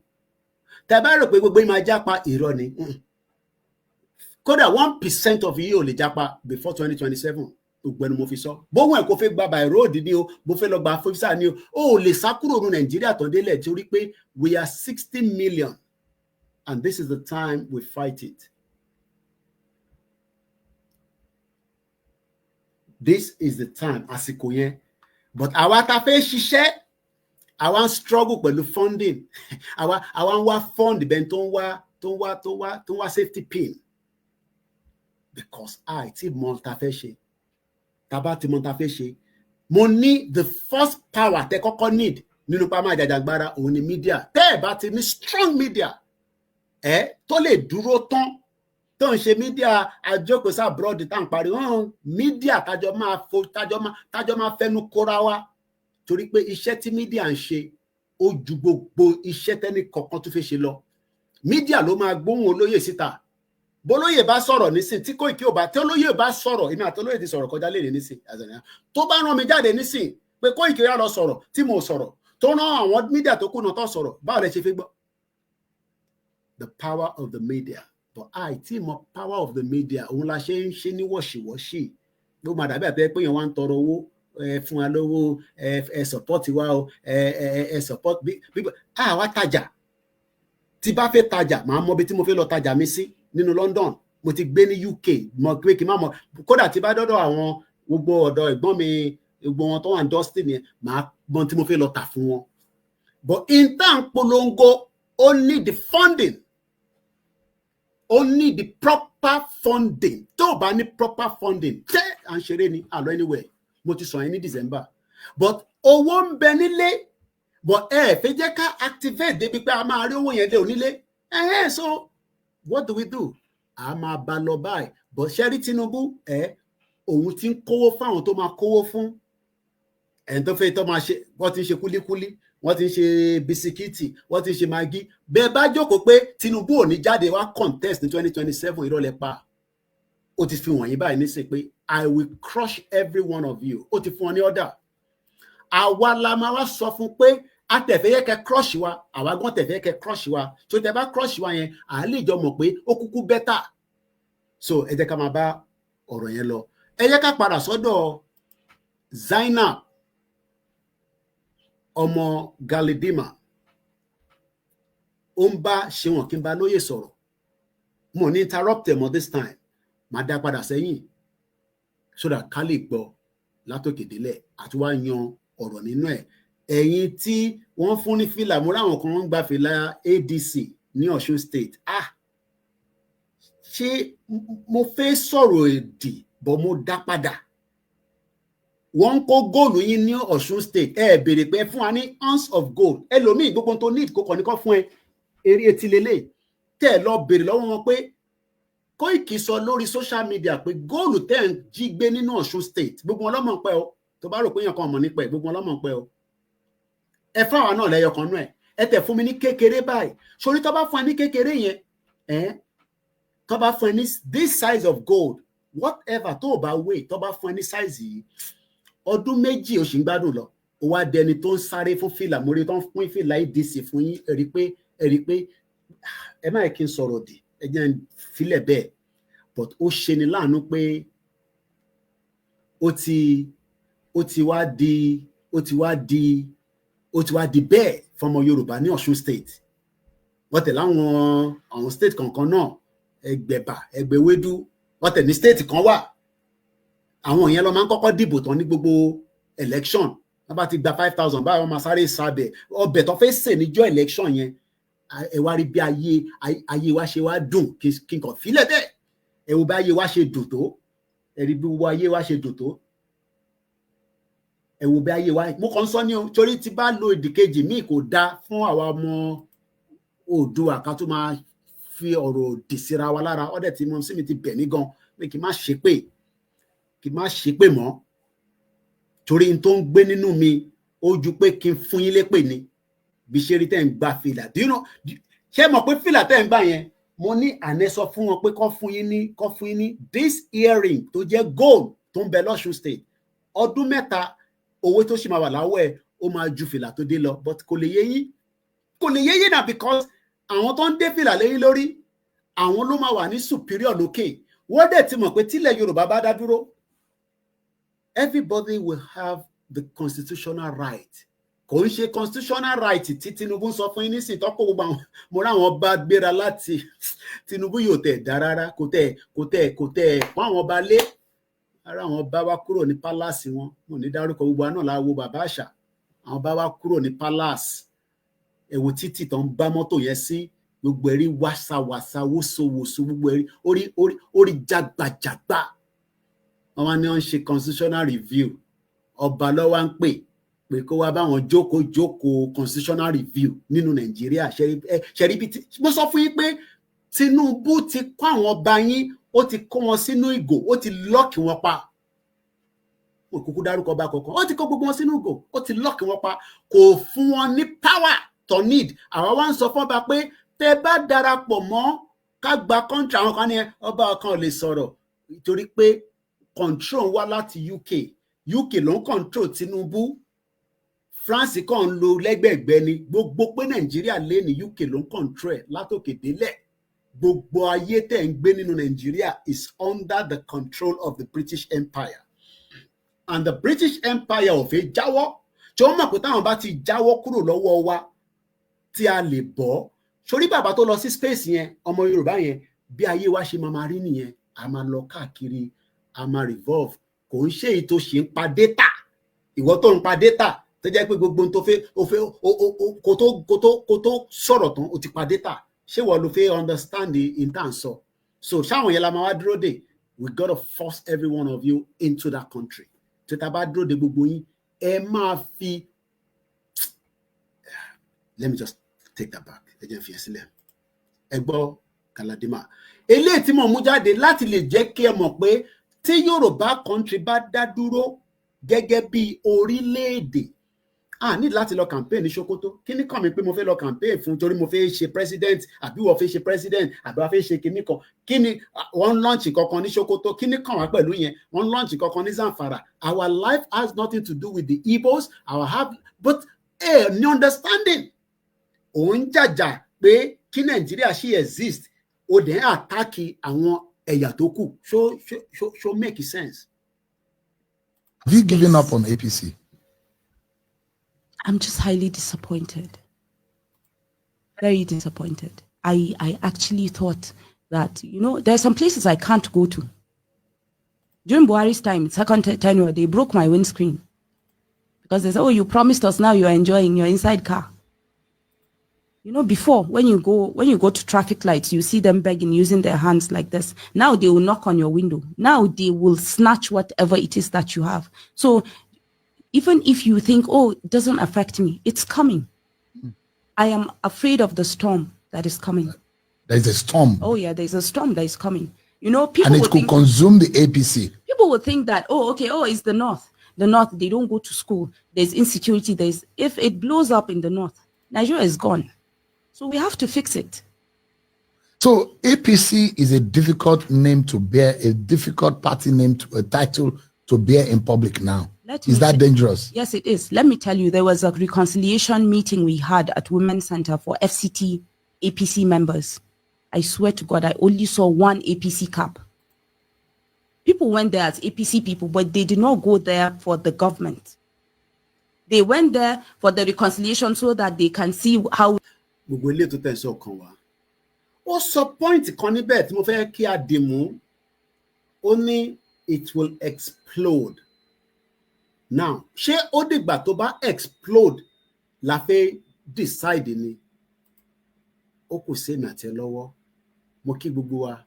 Tẹ́ bá rò pé gbogbo yín máa japa, irọ́ ni. Kódà 1% of yìí ò lè japa before 2027. Gbogbo ẹnu mo fi sọ. Bóun ẹ̀ kò fẹ́ gba by road ni o, bó fẹ́ lọ gba visa ni o, ó lè sá kúrò ní Nàìjíríà tán délẹ̀, torí pé we are 60 million and this is the time we fight it. This is the time, àsìkò yẹn. But àwa ta fẹ́ ṣiṣẹ́, àwa ń struggle pẹ̀lú funding. Àwa ń wá fund bẹ́ẹ̀, tó ń wá, tó ń wá, tó ń wá, tó ń wá safety pin, because àìtí mọ ta fẹ́ ṣe. Tá bá ti mọ ta fẹ́ ṣe, mo ní the first power tẹ kọ́kọ́ need nínú pa máa jàjàgbara, òun ni media. Tẹ́ ẹ̀ bá ti ní strong media ẹ tó lè dúró tán, tó ń ṣe media àjókòó abroad tá à ń pariwo hàn, media tájọ máa fo, tájọ máa fẹnu kóra wa, torí pé iṣẹ́ tí media ń ṣe, ó ju gbogbo iṣẹ́ tẹ́ni kọ̀ọ̀kan tó fẹ́ ṣe lọ. Media ló máa gbóhùn olóyè síta. Bólóyè bá sọ̀rọ̀ nísìn, tí Kóìkí ò bá, tí olóyè bá sọ̀rọ̀, èmi àti olóyè ti sọ̀rọ̀ kọjá léde nísìn, tó bá rán mi jáde nísìn pé Kóìkí yá lọ sọ̀rọ̀, tí mo sọ̀rọ̀, tó rán àwọn media tó kùnà tó sọ̀rọ̀, báwo lẹ ṣe fi gbọ́? The power of the media. But àìtí mọ power of the media, òun la ṣe ń ṣe ní wọ̀ṣìwọ́ṣì ló máa dàbí àti pé èèyàn wá ń tọrọ owó. Ẹ fún wa lówó, ẹ support wa o, ẹ support bí àwa tajà. Tí bá fẹ́ tajà, màá mọ ibi tí mo fẹ́ lọ tajà mi sí nínú London. Mo ti gbé ní UK, mọ pé kí n má mọ. Kódà tí bá dọ́dọ̀ àwọn gbogbo ọ̀dọ̀ ẹ̀gbọ́n mi, gbogbo wọn tó wà ní Dustin yẹn, màá mọ tí mo fẹ́ lọ tà fún wọn. But in tá ń polongo, ó need the funding, ó need the proper funding. Tó o bá ní proper funding, tẹ́ à ń ṣeré ni àlọ́ anywhere. Mo ti sọ yẹn ní December. But owó ń bẹ nílé, but ẹ fẹ́ jẹ́ ká activate débi pé a máa rí owó yẹn dé onílé. So what do we do? A máa bá lọ báyìí. But ṣẹ́rí Tinubu ẹ, òun ti ń kówó fáwọn tó máa kówó fún ẹni tó fẹ́ tó máa ṣe. Wọ́n ti ń ṣe kúlíkúlí, wọ́n ti ń ṣe bisikíìtì, wọ́n ti ń ṣe Maggi. Bẹ́ẹ̀ bá jókòó pé Tinubu ò ní jáde wá contest ní 2027, irọ́ lẹ pa. Ó ti fi wọ̀nyí báyìí nísìnyí pé "I will crush every one of you." Ó ti fún ọ ní order. Àwa la máa wá sọ fún pé a tẹ̀fẹ́ yẹ kẹ́ crush wa, àwa gan tẹ̀fẹ́ kẹ́ crush wa. Tó tẹ bá crush wa yẹn, à á lè jọ mọ̀ pé ó kúkú better. So ẹ jẹ́ ká máa bá ọ̀rọ̀ yẹn lọ. Ẹ jẹ́ ká padà sọ́dọ̀ Zainab ọmọ Galadima. Ó ń bá Ṣeun Akínbalóyè sọ̀rọ̀. Mo ní interrupt ẹ̀ mọ́ this time, máa dá padà sẹ́yìn so that ká lè gbọ́ látòkè délẹ̀ àti wá yan ọ̀rọ̀ nínú ẹ̀. Ẹ̀yin tí wọ́n fún ní fìlà, mo ráwọn kan wọ́n gba fìlà ADC ní Ọ̀ṣun State. Ah, ṣé mo fẹ́ sọ̀rọ̀ èdè bọ̀, mo dá padà. Wọ́n ń kó góòlù yín ní Ọ̀ṣun State. Ẹ béèrè pé fún wa ní ounce of gold. Ẹlòmíì, gbogbo tó need kó kàn ní kó fún ẹ eré etí lélẹ̀. Tẹ́ ẹ lọ béèrè lọ́wọ́ wọn pé Kóìkì sọ lórí social media pé góòlù tẹ́ ń jí gbé nínú Ọ̀ṣun State, gbogbo wọn lọ́mọ pẹ́ o, torí Tó bá rò pé èèyàn kan mọ̀ nípa ẹ̀, gbogbo ọlọ́mọ pẹ́ o. Ẹ fáwa náà lẹ́yọ kan náà. Ẹ tẹ̀ fún mi ní kékeré báyìí. Sórí tó bá fún ẹ ní kékeré yẹn, ẹ tó bá fún ẹ ní this size of gold, whatever tó o bá weigh, tó bá fún ẹ ní size yìí, ọdún 2 o sì ń gbádùn lọ. Ó wá dẹni tó ń sáré fún fìlà mórí tó ń pín fìlà ADC fún yín. Ẹ rí pé ẹ má yẹ kí n sọ̀rọ̀ dì, ẹ jẹ́ n filẹ̀ bẹ́ẹ̀. But ó ṣeni láàánú pé ó ti wá di bẹ́ẹ̀ fọmọ Yorùbá ní Ọ̀ṣun State. Wọ́n tẹ̀lé àwọn state kankan náà, ẹgbẹ̀bà, ẹgbẹ̀wédú, wọ́n tẹ̀ ní state kan wà. Àwọn yẹn lọ máa ń kọ́kọ́ dìbò tán ní gbogbo election. Wọ́n bá ti gba 5,000 báyìí, wọ́n máa sáré sábẹ̀ ọbẹ̀ tó fẹ́ sè níjọ́ election yẹn. Ẹ wá rí bí ayé wa ṣe wá dùn. Kí n kàn fílẹ̀ bẹ́ẹ̀. Ẹ wo bí ayé wa ṣe dùn tó. Ẹ rí bí gbogbo ayé wa ṣe dùn tó. Ẹ wo bí ayé wa. Mo kàn ń sọ ní o, torí tí bá lo ìdìkejì míì kò dáa fún àwa ọmọ Oòduà ká tó máa fi ọ̀rọ̀ òdì síra wa lára. Ọ̀dẹ̀ tí mo sì mi ti bẹ̀ mí gan pé kí n má ṣépè, kí n má ṣépè mọ́, torí n tó ń gbé nínú mi ó ju pé kí n fún yín lépè ni. Bí ṣe rí tẹ́ ń gba fìlà, do you know, ṣé mọ̀ pé fìlà tẹ́ ń gbà yẹn, mo ní àná sọ fún wọn pé kọ́ fún yín ní this earring tó jẹ́ gold tó ń bẹ lọ́ṣun State, ọdún 3, owó tó ṣì máa wà láwọ̀ ẹ̀, ó máa ju fìlà tó dé lọ. But kò lè yé yín, kò lè yé yín náà, because àwọn tó ń dé fìlà léyìn lórí, àwọn ló máa wà ní superior lókè. Wọ́n dẹ̀ ti mọ̀ pé tílẹ̀ Yorùbá bá dá dúró, everybody will have the constitutional right. Kò ń ṣe constitutional right tí Tinubu ń sọ fún yín nísìnyí tọ́kọ̀ gbogbo àwọn. Mo ráwọn bá gbéra láti Tinubu yóò tẹ̀ dá rárá, kò tẹ̀ pọ́n àwọn ọba lé ara. Àwọn bá wa kúrò ní palace wọn, mo ní dárúkọ, gbogbo àná la wo bàbá àṣà. Àwọn bá wa kúrò ní palace. Ẹ wo títì tó ń bá mọ́tò yẹn sí, gbogbo ẹ̀rí wàsàwàsà, wòsòwòsò, gbogbo ẹ̀rí orí jàgbàjàgbà. Wọn wá ní wọn ń ṣe constitutional review. Ọba lọ́wọ́ ń pè pé kó wá báwọn jókòó jókòó constitutional review nínú Nàìjíríà. Ṣẹ̀rí bí mo sọ fún yín pé Tinubu ti kó àwọn ọba yín, ó ti kó wọn sínú ìgò, ó ti lock wọn pa. Òkùnkùn dárúkọ ọba kankan. Ó ti kó gbogbo wọn sínú ìgò, ó ti lock wọn pa, kò fún wọn ní power to need. Àwa wá ń sọ fún ọba pé tẹ bá darapọ̀ mọ́ ká gba country, àwọn kan ní ọba kan ò lè sọ̀rọ̀ torí pé control wá láti UK. UK ló ń control Tinubu. France kàn ń lo lẹ́gbẹ̀ẹ́gbẹ́ ni. Gbogbo pé Nàìjíríà lé ní UK ló ń control ẹ̀ látòkè délẹ̀. Gbogbo ayé tẹ̀ ń gbé nínú Nàìjíríà is under the control of the British Empire, and the British Empire ò fẹ́ jáwọ́, tí wọ́n mọ̀ pé táwọn bá ti jáwọ́ kúrò lọ́wọ́ wa tí a lè bọ́ sórí. Bàbá tó lọ sí space yẹn, ọmọ Yorùbá yẹn, bí ayé wa ṣe máa máa rí nìyẹn. A máa lọ káàkiri, a máa revolve. Kò ń ṣe èyí tó ṣe ń pa data. Ìwọ tó ń pa data, tó jẹ́ pé gbogbo tó fẹ́ o fẹ́ kó tó sọ̀rọ̀ tán, o ti pa data. Ṣé wọ́n ló fẹ́ understand the intan sọ? So ṣáwọn yẹn la máa wá dúró dè? We gotta force every one of you into that country. Tó ta bá dúró de gbogbo yín, ẹ máa fi, let me just take that back. Ẹ jẹ́ n fi ẹ sílẹ̀. Ẹ gbọ́ Galadima eléyìí tí mo mú jáde láti lè jẹ́ kí ẹ mọ̀ pé tí Yorùbá country bá dá dúró gẹ́gẹ́ bí orílẹ̀-èdè, a ní láti lọ campaign ní Sokoto. Kí ni kàn mí pé mo fẹ́ lọ campaign fún torí mo fẹ́ ṣe president, àbí wọ́n fẹ́ ṣe president, àbí wọ́n fẹ́ ṣe kinní kan? Kí ni wọ́n launch kankan ní Sokoto? Kí ni kàn wá pẹ̀lú yẹn? Wọ́n launch kankan ní Zamfara. Our life has nothing to do with the Igbos. Our have but ẹ ní understanding. Òun jàjà pé kí Nàìjíríà ṣì exist, ó dẹ̀ ń attack àwọn ẹ̀yà tó kù. Ṣó make sense? Have you given up on APC? I'm just highly disappointed. Very disappointed. I actually thought that, there are some places I can't go to. During Buhari's time, second tenure, they broke my windscreen. Because they said, "Oh, you promised us, now you're enjoying your inside car." Before, when you go to traffic lights, you see them begging, using their hands like this. Now they will knock on your window. Now they will snatch whatever it is that you have. So even if you think, "Oh, it doesn't affect me," it's coming. I am afraid of the storm that is coming. There's a storm. Oh yeah, there's a storm that is coming. People And it will could think, consume the APC. People will think that, "Oh, okay, oh, it's the North." The North, they don't go to school. There's insecurity. There's if it blows up in the North, Nigeria is gone. So we have to fix it. So APC is a difficult name to bear, a difficult party name to a title to bear in public now. Let Is me that dangerous? Yes, it is. Let me tell you, there was a reconciliation meeting we had at Women's Center for FCT APC members. I swear to God, I only saw one APC cap. People went there as APC people, but they did not go there for the government. They went there for the reconciliation so that they can see how Gbogbo ilé tó tẹ̀ sọ kan wá, ó sọ point kan níbẹ̀ tí mo fẹ́ kí a dì mú. Ó ní it will explode. Now, ṣé ó dìgbà tó bá explode la fẹ́ decide ni? Ó kù sí èmi àti ẹ lọ́wọ́. Mo kí gbogbo wa.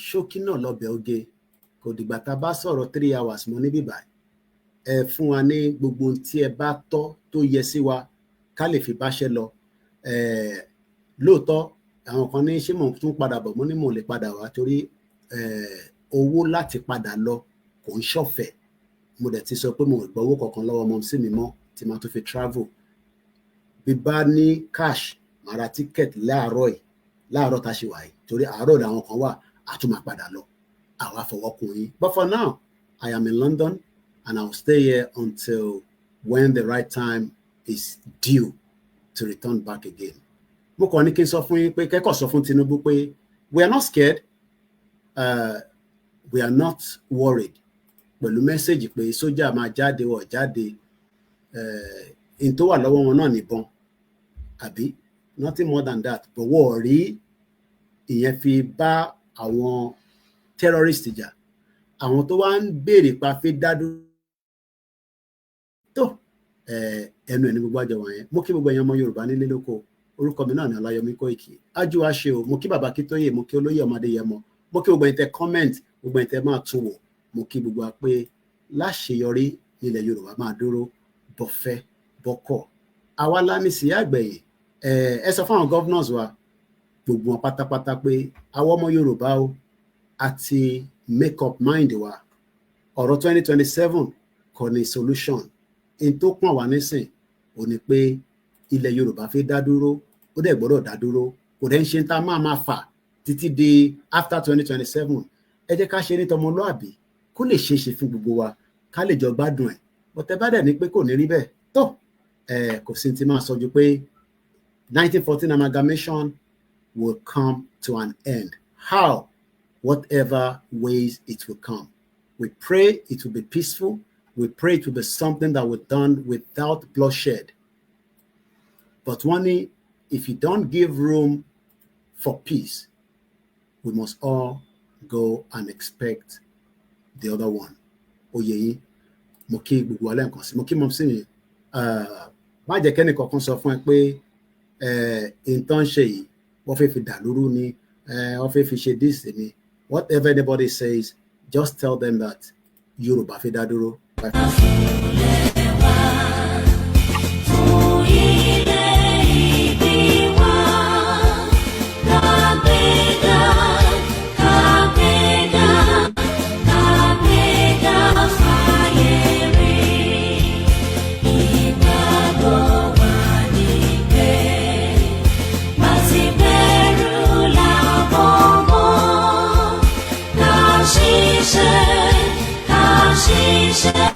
Ṣókí náà lọ́bẹ̀ oge. Kò dìgbà tá a bá sọ̀rọ̀ 3 hours mo ní bíbá. Ẹ fún wa ní gbogbo ohun tí ẹ bá tọ́ tó yẹ sí wa ká lè fi báṣẹ́ lọ. Lóòótọ́, àwọn kan ní ṣé mò ń tún padà bọ̀. Mo ní mò ń lè padà wá torí owó láti padà lọ kò ń ṣọ̀fẹ́. Mo dẹ̀ ti sọ pé mo ò gbọ́ owó kankan lọ́wọ́ ọmọ sí mi mọ́ tí màá tún fi travel. Bí bá ní cash, màá ra ticket láàárọ̀ yìí, láàárọ̀ tá a ṣe wà yìí, torí àárọ̀ làwọn kan wà á tún máa padà lọ. Àwa fọwọ́ kun yín. But for now, I am in London and I will stay here until when the right time is due to return back again. Mo kàn ní kí n sọ fún yín pé kẹ́kọ̀ọ́ sọ fún Tinubu pé we are not scared, we are not worried pẹ̀lú message pé sójà máa jáde wọ̀ jáde. In tó wà lọ́wọ́ wọn náà níbọn àbí nothing more than that, but wọ́n rí ìyẹn fi bá àwọn terrorist jà, àwọn tó wá ń béèrè pa fi dádúró tó ẹnu ẹ ní gbogbo àjọ wọ̀nyẹn. Mo kí gbogbo ẹ̀yin ọmọ Yorùbá nílé lóko. Orúkọ mi náà ní Ọláyọmí Kóìkì ájú wa ṣe o. Mo kí bàbá Kítóyè, mo kí olóyè ọmọdé yẹmọ, mo kí gbogbo ẹ̀yin tẹ́ comment, gbogbo ẹ̀yin tẹ́ máa tún wò. Mo kí gbogbo wa pé láṣeyọrí ilẹ̀ Yorùbá máa dúró bọ̀fẹ́ bọ́kọ̀. Àwa la ní sí àgbẹ̀yìn. Ẹ sọ fún àwọn governors wa, gbogbo wọn pátápátá, pé àwọn ọmọ Yorùbá o àti make up mind wa. Ọ̀rọ̀ 2027 kò ní solution. In tó pọ̀n wá nísìn ò ní pé ilẹ̀ Yorùbá fi dá dúró, ó dẹ̀ gbọ́dọ̀ dá dúró. Kò dẹ̀ ń ṣe tá a máa máa fà títí di after 2027. Ẹ jẹ́ ká ṣe ní tọmọlúàbí kó lè ṣeé ṣe fún gbogbo wa, ká lè jọ gbádùn ẹ̀. Bọ́tẹ́ bá dẹ̀ ní pé kò ní rí bẹ́ẹ̀ tó, ẹ kò sí ti máa sọ ju pé 1914 amalgamation will come to an end. How? Whatever ways it will come. We pray it will be peaceful. We pray it will be something that will done without bloodshed. But one, if you don't give room for peace, we must all go and expect the other one. Oyè yín, mo kí gbogbo alẹ́ nǹkan sí, mo kí mọ̀ sí mi. Má jẹ́ kẹ́nì kankan sọ fún ẹ pé nǹkan ṣe yìí, wọ́n fẹ́ fi dà lóru ni, wọ́n fẹ́ fi ṣe this ni. Whatever anybody says, just tell them that Yorùbá fi dá dúró. Bye. Fún ilẹ̀ ìbí wa, kàgbéga, kàgbéga, kàgbéga fáyé rí. Ìgbàgbọ́ wa ní pé bá ti bẹ̀rù làbọ̀ mọ́, ká ṣiṣẹ́, ká ṣiṣẹ́.